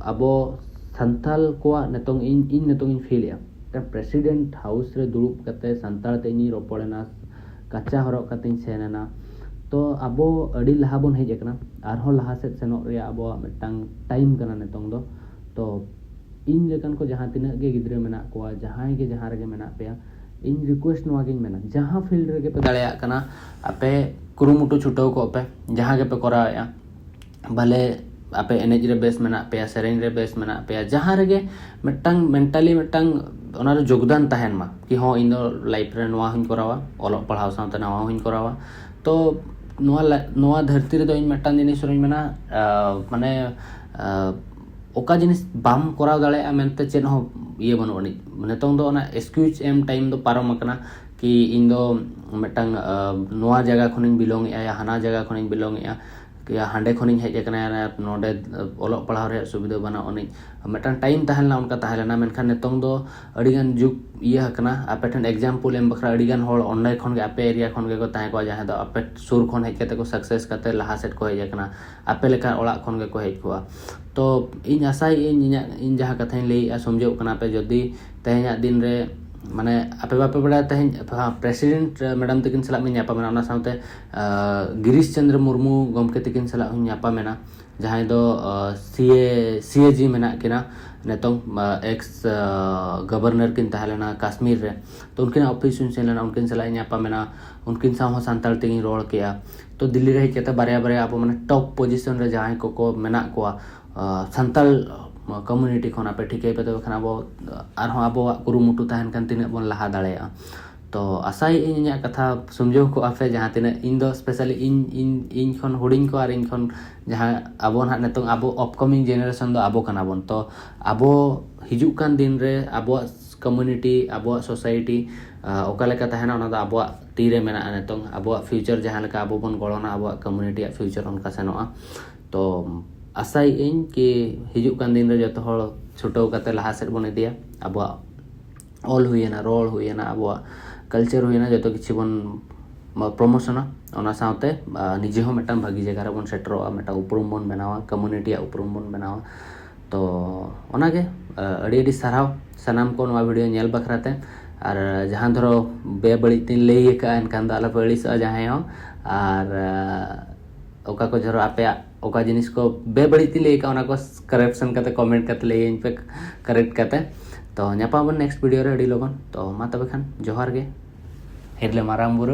ᱟᱵᱚ ᱥᱟᱱᱛᱟᱞ ᱠᱚᱣᱟᱜ ᱱᱤᱛᱚᱝ ᱤᱧ ᱤᱧ ᱱᱤᱛᱚᱝ ᱤᱧ ᱯᱷᱤᱞᱮᱜᱼᱟ, ᱢᱤᱫᱴᱟᱝ ᱯᱨᱮᱥᱤᱰᱮᱱᱴ ᱦᱟᱣᱩᱥ ᱨᱮ ᱫᱩᱲᱩᱵ ᱠᱟᱛᱮ ᱥᱟᱱᱛᱟᱲ ᱛᱮ ᱤᱧᱤᱧ ᱨᱚᱯᱚᱲᱮᱱᱟ, ᱠᱟᱪᱟ ᱦᱚᱨᱚᱜ ᱠᱟᱛᱮᱧ ᱥᱮᱱ ᱮᱱᱟ᱾ ᱛᱚ ᱟᱵᱚ ᱟᱹᱰᱤ ᱞᱟᱦᱟ ᱵᱚᱱ ᱦᱮᱡ ᱟᱠᱟᱱᱟ, ᱟᱨᱦᱚᱸ ᱞᱟᱦᱟ ᱥᱮᱫ ᱥᱮᱱᱚᱜ ᱨᱮᱭᱟᱜ ᱟᱵᱚᱣᱟᱜ ᱢᱤᱫᱴᱟᱝ ᱴᱟᱭᱤᱢ ᱠᱟᱱᱟ ᱱᱤᱛᱚᱝ ᱫᱚ᱾ ᱛᱚ ᱤᱧ ᱞᱮᱠᱟᱱ ᱠᱚ ᱡᱟᱦᱟᱸ ᱛᱤᱱᱟᱹᱜ ᱜᱮ ᱜᱤᱫᱽᱨᱟᱹ ᱢᱮᱱᱟᱜ ᱠᱚᱣᱟ, ᱡᱟᱦᱟᱸᱭ ᱜᱮ ᱡᱟᱦᱟᱸ ᱨᱮᱜᱮ ᱢᱮᱱᱟᱜ ᱯᱮᱭᱟ, ᱤᱧ ᱨᱤᱠᱩᱭᱮᱥᱴ ᱱᱚᱣᱟ ᱜᱤᱧ ᱢᱮᱱᱟ, ᱡᱟᱦᱟᱸ ᱯᱷᱤᱞᱰ ᱨᱮᱜᱮ ᱯᱮ ᱫᱟᱲᱮᱭᱟᱜ ᱠᱟᱱᱟ, ᱟᱯᱮ ᱠᱩᱨᱩᱢᱩᱴᱩ ᱪᱷᱩᱴᱟᱹᱣ ᱠᱚᱜ ᱯᱮ, ᱡᱟᱦᱟᱸ ᱜᱮᱯᱮ ᱠᱚᱨᱟᱣᱮᱫᱼᱟ᱾ ᱵᱷᱟᱞᱮ ᱟᱯᱮ ᱮᱱᱮᱡ ᱨᱮ ᱵᱮᱥ ᱢᱮᱱᱟᱜ ᱯᱮᱭᱟ, ᱥᱮᱨᱮᱧ ᱨᱮ ᱵᱮᱥ ᱢᱮᱱᱟᱜ ᱯᱮᱭᱟ, ᱡᱟᱦᱟᱸ ᱨᱮᱜᱮ ᱢᱤᱫᱴᱟᱝ ᱢᱮᱱᱴᱟᱞᱤ ᱢᱤᱫᱴᱟᱝ ᱚᱱᱟᱨᱮ ᱡᱳᱜᱽᱫᱟᱱ ᱛᱟᱦᱮᱱ ᱢᱟ, ᱠᱤ ᱦᱚᱸ ᱤᱧ ᱫᱚ ᱞᱟᱭᱤᱯᱷ ᱨᱮ ᱱᱚᱣᱟ ᱦᱚᱸᱧ ᱠᱚᱨᱟᱣᱟ, ᱚᱞᱚᱜ ᱯᱟᱲᱦᱟᱣ ᱥᱟᱶᱛᱮ ᱱᱚᱣᱟ ᱦᱚᱸᱧ ᱠᱚᱨᱟᱣᱟ᱾ ᱛᱚ ᱱᱚᱣᱟ ᱞᱟ- ᱱᱚᱣᱟ ᱫᱷᱟᱹᱨᱛᱤ ᱨᱮᱫᱚ ᱤᱧ ᱢᱤᱫᱴᱟᱝ ᱡᱤᱱᱤᱥ ᱨᱮᱧ ᱢᱮᱱᱟ, ᱟᱦ, ᱢᱟᱱᱮ, ᱟᱦ, ᱚᱠᱟ ᱡᱤᱱᱤᱥ ᱵᱟᱢ ᱠᱚᱨᱟᱣ ᱫᱟᱲᱮᱭᱟᱜᱼᱟ ᱢᱮᱱᱛᱮ ᱪᱮᱫ ᱦᱚᱸ ᱤᱭᱟᱹ ᱵᱟᱹᱱᱩᱜ ᱟᱹᱱᱤᱡ᱾ ᱱᱤᱛᱚᱝ ᱫᱚ ᱚᱱᱟ ᱮᱠᱥᱠᱤᱭᱩᱡᱽ ᱮᱢ ᱴᱟᱭᱤᱢ ᱫᱚ ᱯᱟᱨᱚᱢ ᱟᱠᱟᱱᱟ, ᱠᱤ ᱤᱧ ᱫᱚ ᱢᱤᱫᱴᱟᱝ, ᱟᱦ, ᱱᱚᱣᱟ ᱡᱟᱭᱜᱟ ᱠᱷᱚᱱᱤᱧ ᱵᱤᱞᱚᱝ ᱮᱜᱼᱟ ᱭᱟ ᱦᱟᱱᱟ ᱡᱟᱭᱜᱟ ᱠᱷᱚᱱᱤᱧ ᱵᱤᱞᱚᱝ ᱮᱜᱼᱟ, ᱭᱟ ᱦᱟᱸᱰᱮ ᱠᱷᱚᱱᱤᱧ ᱦᱮᱡ ᱟᱠᱟᱱᱟ, ᱭᱟ ᱱᱚᱰᱮ ᱚᱞᱚᱜ ᱯᱟᱲᱦᱟᱣ ᱨᱮᱭᱟᱜ ᱥᱩᱵᱤᱫᱷᱟ ᱵᱟᱹᱱᱩᱜ ᱟᱹᱱᱤᱡ᱾ ᱢᱤᱫᱴᱟᱝ ᱴᱟᱭᱤᱢ ᱛᱟᱦᱮᱸ ᱞᱮᱱᱟ, ᱚᱱᱠᱟ ᱛᱟᱦᱮᱸ ᱞᱮᱱᱟ, ᱢᱮᱱᱠᱷᱟᱱ ᱱᱤᱛᱚᱝ ᱫᱚ ᱟᱹᱰᱤᱜᱟᱱ ᱡᱩᱜᱽ ᱤᱭᱟᱹ ᱟᱠᱟᱱᱟ᱾ ᱟᱯᱮ ᱴᱷᱮᱱ ᱮᱠᱡᱟᱢᱯᱚᱞ ᱮᱢ ᱵᱟᱠᱷᱨᱟ, ᱟᱹᱰᱤᱜᱟᱱ ᱦᱚᱲ ᱚᱸᱰᱮ ᱠᱷᱚᱱ ᱜᱮ, ᱟᱯᱮ ᱮᱨᱤᱭᱟ ᱠᱷᱚᱱ ᱜᱮᱠᱚ ᱛᱟᱦᱮᱸ ᱠᱚᱜᱼᱟ, ᱡᱟᱦᱟᱸᱭ ᱫᱚ ᱟᱯᱮ ᱥᱩᱨ ᱠᱷᱚᱱ ᱦᱮᱡ ᱠᱟᱛᱮ ᱠᱚ ᱥᱟᱠᱥᱮᱥ ᱠᱟᱛᱮ ᱞᱟᱦᱟ ᱥᱮᱫ ᱠᱚ ᱦᱮᱡ ᱟᱠᱟᱱᱟ, ᱟᱯᱮ ᱞᱮᱠᱟ ᱚᱲᱟᱜ ᱠᱷᱚᱱ ᱜᱮᱠᱚ ᱦᱮᱡ ᱠᱚᱜᱼᱟ᱾ ᱛᱚ ᱤᱧ ᱟᱥᱟᱭᱮᱫ ᱟᱹᱧ, ᱤᱧᱟᱹᱜ, ᱤᱧ ᱡᱟᱦᱟᱸ ᱠᱟᱛᱷᱟᱧ ᱞᱟᱹᱭᱮᱫᱼᱟ, ᱥᱚᱢᱡᱷᱟᱹᱣ ᱠᱟᱱᱟ ᱯᱮ᱾ ᱡᱩᱫᱤ ᱛᱮᱦᱮᱧᱟᱜ ᱫᱤᱱ ᱨᱮ, ᱢᱟᱱᱮ, ᱟᱯᱮ ᱵᱟᱯᱮ ᱵᱟᱲᱟᱭᱟ, ᱛᱮᱦᱮᱧ ᱯᱨᱮᱥᱤᱰᱮᱱᱴ ᱢᱮᱰᱟᱢ ᱛᱟᱹᱠᱤᱱ ᱥᱟᱞᱟᱜ ᱵᱤᱱ ᱧᱟᱯᱟᱢᱮᱱᱟ, ᱚᱱᱟ ᱥᱟᱶᱛᱮ, ᱟᱦ, ᱜᱤᱨᱤᱥ ᱪᱚᱱᱫᱨᱚ ᱢᱩᱨᱢᱩ ᱜᱚᱢᱠᱮ ᱛᱟᱹᱠᱤᱱ ᱥᱟᱞᱟᱜ ᱦᱚᱸᱧ ᱧᱟᱯᱟᱢᱮᱱᱟ, ᱡᱟᱦᱟᱸᱭ ᱫᱚ, ᱟᱦ, ᱥᱤ ᱮ, ᱥᱤ ᱮ ᱡᱤ ᱢᱮᱱᱟᱜ ᱠᱤᱱᱟ ᱱᱤᱛᱚᱝ, ᱟᱦ, ᱮᱠᱥ, ᱟᱦ, ᱜᱚᱵᱷᱚᱨᱱᱚᱨ ᱠᱤᱱ ᱛᱟᱦᱮᱸ ᱞᱮᱱᱟ ᱠᱟᱥᱢᱤᱨ ᱨᱮ᱾ ᱛᱚ ᱩᱱᱠᱤᱱᱟᱜ ᱚᱯᱷᱤᱥ ᱦᱚᱸᱧ ᱥᱮᱱ ᱞᱮᱱᱟ, ᱩᱱᱠᱤᱱ ᱥᱟᱞᱟᱜ ᱤᱧ ᱧᱟᱯᱟᱢᱮᱱᱟ, ᱩᱱᱠᱤᱱ ᱥᱟᱶ ᱦᱚᱸ ᱥᱟᱱᱛᱟᱲ ᱛᱮᱜᱤᱧ ᱨᱚᱲ ᱠᱮᱜᱼᱟ᱾ ᱛᱚ ᱫᱤᱞᱞᱤ ᱨᱮ ᱦᱮᱡ ᱠᱟᱛᱮ ᱵᱟᱨᱭᱟ ᱵᱟᱨᱭᱟ ᱟᱵᱚ, ᱢᱟᱱᱮ, ᱴᱚᱯ ᱯᱚᱡᱤᱥᱚᱱ ᱨᱮ ᱡᱟᱦᱟᱸᱭ ᱠᱚᱠᱚ ᱢᱮᱱᱟᱜ ᱠᱚᱣᱟ, ᱟᱦ, ᱥᱟᱱᱛᱟᱲ ᱠᱚᱢᱩᱱᱤᱴᱤ ᱠᱷᱚᱱ ᱟᱯᱮ ᱴᱷᱤᱠᱟᱹᱭ ᱯᱮ, ᱛᱚᱵᱮ ᱠᱷᱟᱱ ᱟᱵᱚ ᱟᱨᱦᱚᱸ ᱟᱵᱚᱣᱟᱜ ᱠᱩᱨᱩᱢᱩᱴᱩ ᱛᱟᱦᱮᱱ ᱠᱷᱟᱱ ᱛᱤᱱᱟᱹᱜ ᱵᱚᱱ ᱞᱟᱦᱟ ᱫᱟᱲᱮᱭᱟᱜᱼᱟ᱾ ᱛᱚ ᱟᱥᱟᱭᱮᱫ ᱟᱹᱧ ᱤᱧᱟᱹᱜ ᱠᱟᱛᱷᱟ ᱥᱚᱢᱡᱷᱟᱹᱣ ᱠᱚᱜᱼᱟ ᱯᱮ, ᱡᱟᱦᱟᱸ ᱛᱤᱱᱟᱹᱜ ᱤᱧ ᱫᱚ specially ᱤᱧ, ᱤᱧ, ᱤᱧ ᱠᱷᱚᱱ ᱦᱩᱰᱤᱧ ᱠᱚ ᱟᱨ ᱤᱧ ᱠᱷᱚᱱ ᱡᱟᱦᱟᱸ ᱟᱵᱚ ᱱᱟᱦᱟᱜ ᱱᱤᱛᱚᱝ ᱟᱵᱚ upcoming generation ᱫᱚ ᱟᱵᱚ ᱠᱟᱱᱟ ᱵᱚᱱ᱾ ᱛᱚ ᱟᱵᱚ ᱦᱤᱡᱩᱜ ᱠᱟᱱ ᱫᱤᱱ ᱨᱮ ᱟᱵᱚᱣᱟᱜ ᱠᱚᱢᱩᱱᱤᱴᱤ, ᱟᱵᱚᱣᱟᱜ ᱥᱳᱥᱟᱭᱴᱤ, ᱟᱦ, ᱚᱠᱟ ᱞᱮᱠᱟ ᱛᱟᱦᱮᱱᱟ, ᱚᱱᱟ ᱫᱚ ᱟᱵᱚᱣᱟᱜ ᱛᱤ ᱨᱮ ᱢᱮᱱᱟᱜᱼᱟ᱾ ᱱᱤᱛᱚᱝ ᱟᱵᱚᱣᱟᱜ ᱯᱷᱤᱭᱩᱪᱟᱨ ᱡᱟᱦᱟᱸ ᱞᱮᱠᱟ ᱟᱵᱚ ᱵᱚᱱ ᱜᱚᱲᱚᱱᱟ ᱟᱵᱚᱣᱟᱜ ᱠᱚᱢᱩᱱᱤᱴᱤᱭᱟᱜ ᱯᱷᱤᱭᱩᱪᱟᱨ, ᱚᱱᱠᱟ ᱥᱮᱱᱚᱜᱼᱟ᱾ ᱛᱚ ᱟᱥᱟᱭᱮᱫ ᱟᱹᱧ ᱠᱤ ᱦᱤᱡᱩᱜ ᱠᱟᱱ ᱫᱤᱱ ᱨᱮ ᱡᱚᱛᱚ ᱦᱚᱲ ᱪᱷᱩᱴᱟᱹᱣ ᱠᱟᱛᱮ ᱞᱟᱦᱟ ᱥᱮᱫ ᱵᱚᱱ ᱤᱫᱤᱭᱟ᱾ ᱟᱵᱚᱣᱟᱜ ᱚᱞ ᱦᱩᱭᱮᱱᱟ, ᱨᱚᱲ ᱦᱩᱭᱮᱱᱟ, ᱟᱵᱚᱣᱟᱜ ᱠᱟᱞᱪᱟᱨ ᱦᱩᱭᱮᱱᱟ, ᱡᱚᱛᱚ ᱠᱤᱪᱷᱩ ᱵᱚᱱ ᱯᱨᱚᱢᱳᱥᱚᱱᱟ᱾ ᱚᱱᱟ ᱥᱟᱶᱛᱮ, ᱟᱦ, ᱱᱤᱡᱮ ᱦᱚᱸ ᱢᱤᱫᱴᱟᱝ ᱵᱷᱟᱹᱜᱤ ᱡᱟᱭᱜᱟ ᱨᱮᱵᱚᱱ ᱥᱮᱴᱮᱨᱚᱜᱼᱟ, ᱢᱤᱫᱴᱟᱝ ᱩᱯᱨᱩᱢ ᱵᱚᱱ ᱵᱮᱱᱟᱣᱟ, ᱠᱚᱢᱩᱱᱤᱴᱤᱭᱟᱜ ᱩᱯᱨᱩᱢ ᱵᱚᱱ ᱵᱮᱱᱟᱣᱟ᱾ ᱛᱚ ᱚᱱᱟᱜᱮ, ᱟᱹᱰᱤ ᱟᱹᱰᱤ ᱥᱟᱨᱦᱟᱣ ᱥᱟᱱᱟᱢ ᱠᱚ ᱱᱚᱣᱟ ᱵᱷᱤᱰᱤᱭᱳ ᱧᱮᱞ ᱵᱟᱠᱷᱨᱟ ᱛᱮ᱾ ᱟᱨ ᱡᱟᱦᱟᱸ ᱫᱷᱚᱨᱚ ᱵᱮᱵᱟᱹᱲᱤᱡ ᱛᱤᱧ ᱞᱟᱹᱭ ᱟᱠᱟᱫᱼᱟ, ᱮᱱᱠᱷᱟᱱ ᱫᱚ ᱟᱞᱚᱯᱮ ᱟᱹᱲᱤᱥᱚᱜᱼᱟ ᱡᱟᱦᱟᱸᱭ ᱦᱚᱸ᱾ ᱟᱨ ᱚᱠᱟ ᱠᱚ ᱡᱷᱚᱨᱚ ᱟᱯᱮᱭᱟᱜ ᱚᱠᱟ ᱡᱤᱱᱤᱥ ᱠᱚ ᱵᱮᱵᱟᱹᱲᱤᱡ ᱛᱤᱧ ᱞᱟᱹᱭ ᱟᱠᱟᱫᱼᱟ, ᱚᱱᱟ ᱠᱚ ᱠᱟᱨᱮᱠᱥᱚᱱ ᱠᱟᱛᱮ, ᱠᱚᱢᱮᱱᱴ ᱠᱟᱛᱮ ᱞᱟᱹᱭᱟᱹᱧ ᱯᱮ ᱠᱟᱨᱮᱠᱴ ᱠᱟᱛᱮ᱾ ᱛᱚ ᱧᱟᱯᱟᱢ ᱟᱵᱚᱱ ᱱᱮᱠᱥᱴ ᱵᱷᱤᱰᱤᱭᱳ ᱨᱮ ᱟᱹᱰᱤ ᱞᱚᱜᱚᱱ᱾ ᱛᱚ ᱢᱟ ᱛᱚᱵᱮ ᱠᱷᱟᱱ ᱡᱚᱦᱟᱨ ᱜᱮ, ᱦᱤᱨᱞᱟᱹ ᱢᱟᱨᱟᱝ ᱵᱩᱨᱩ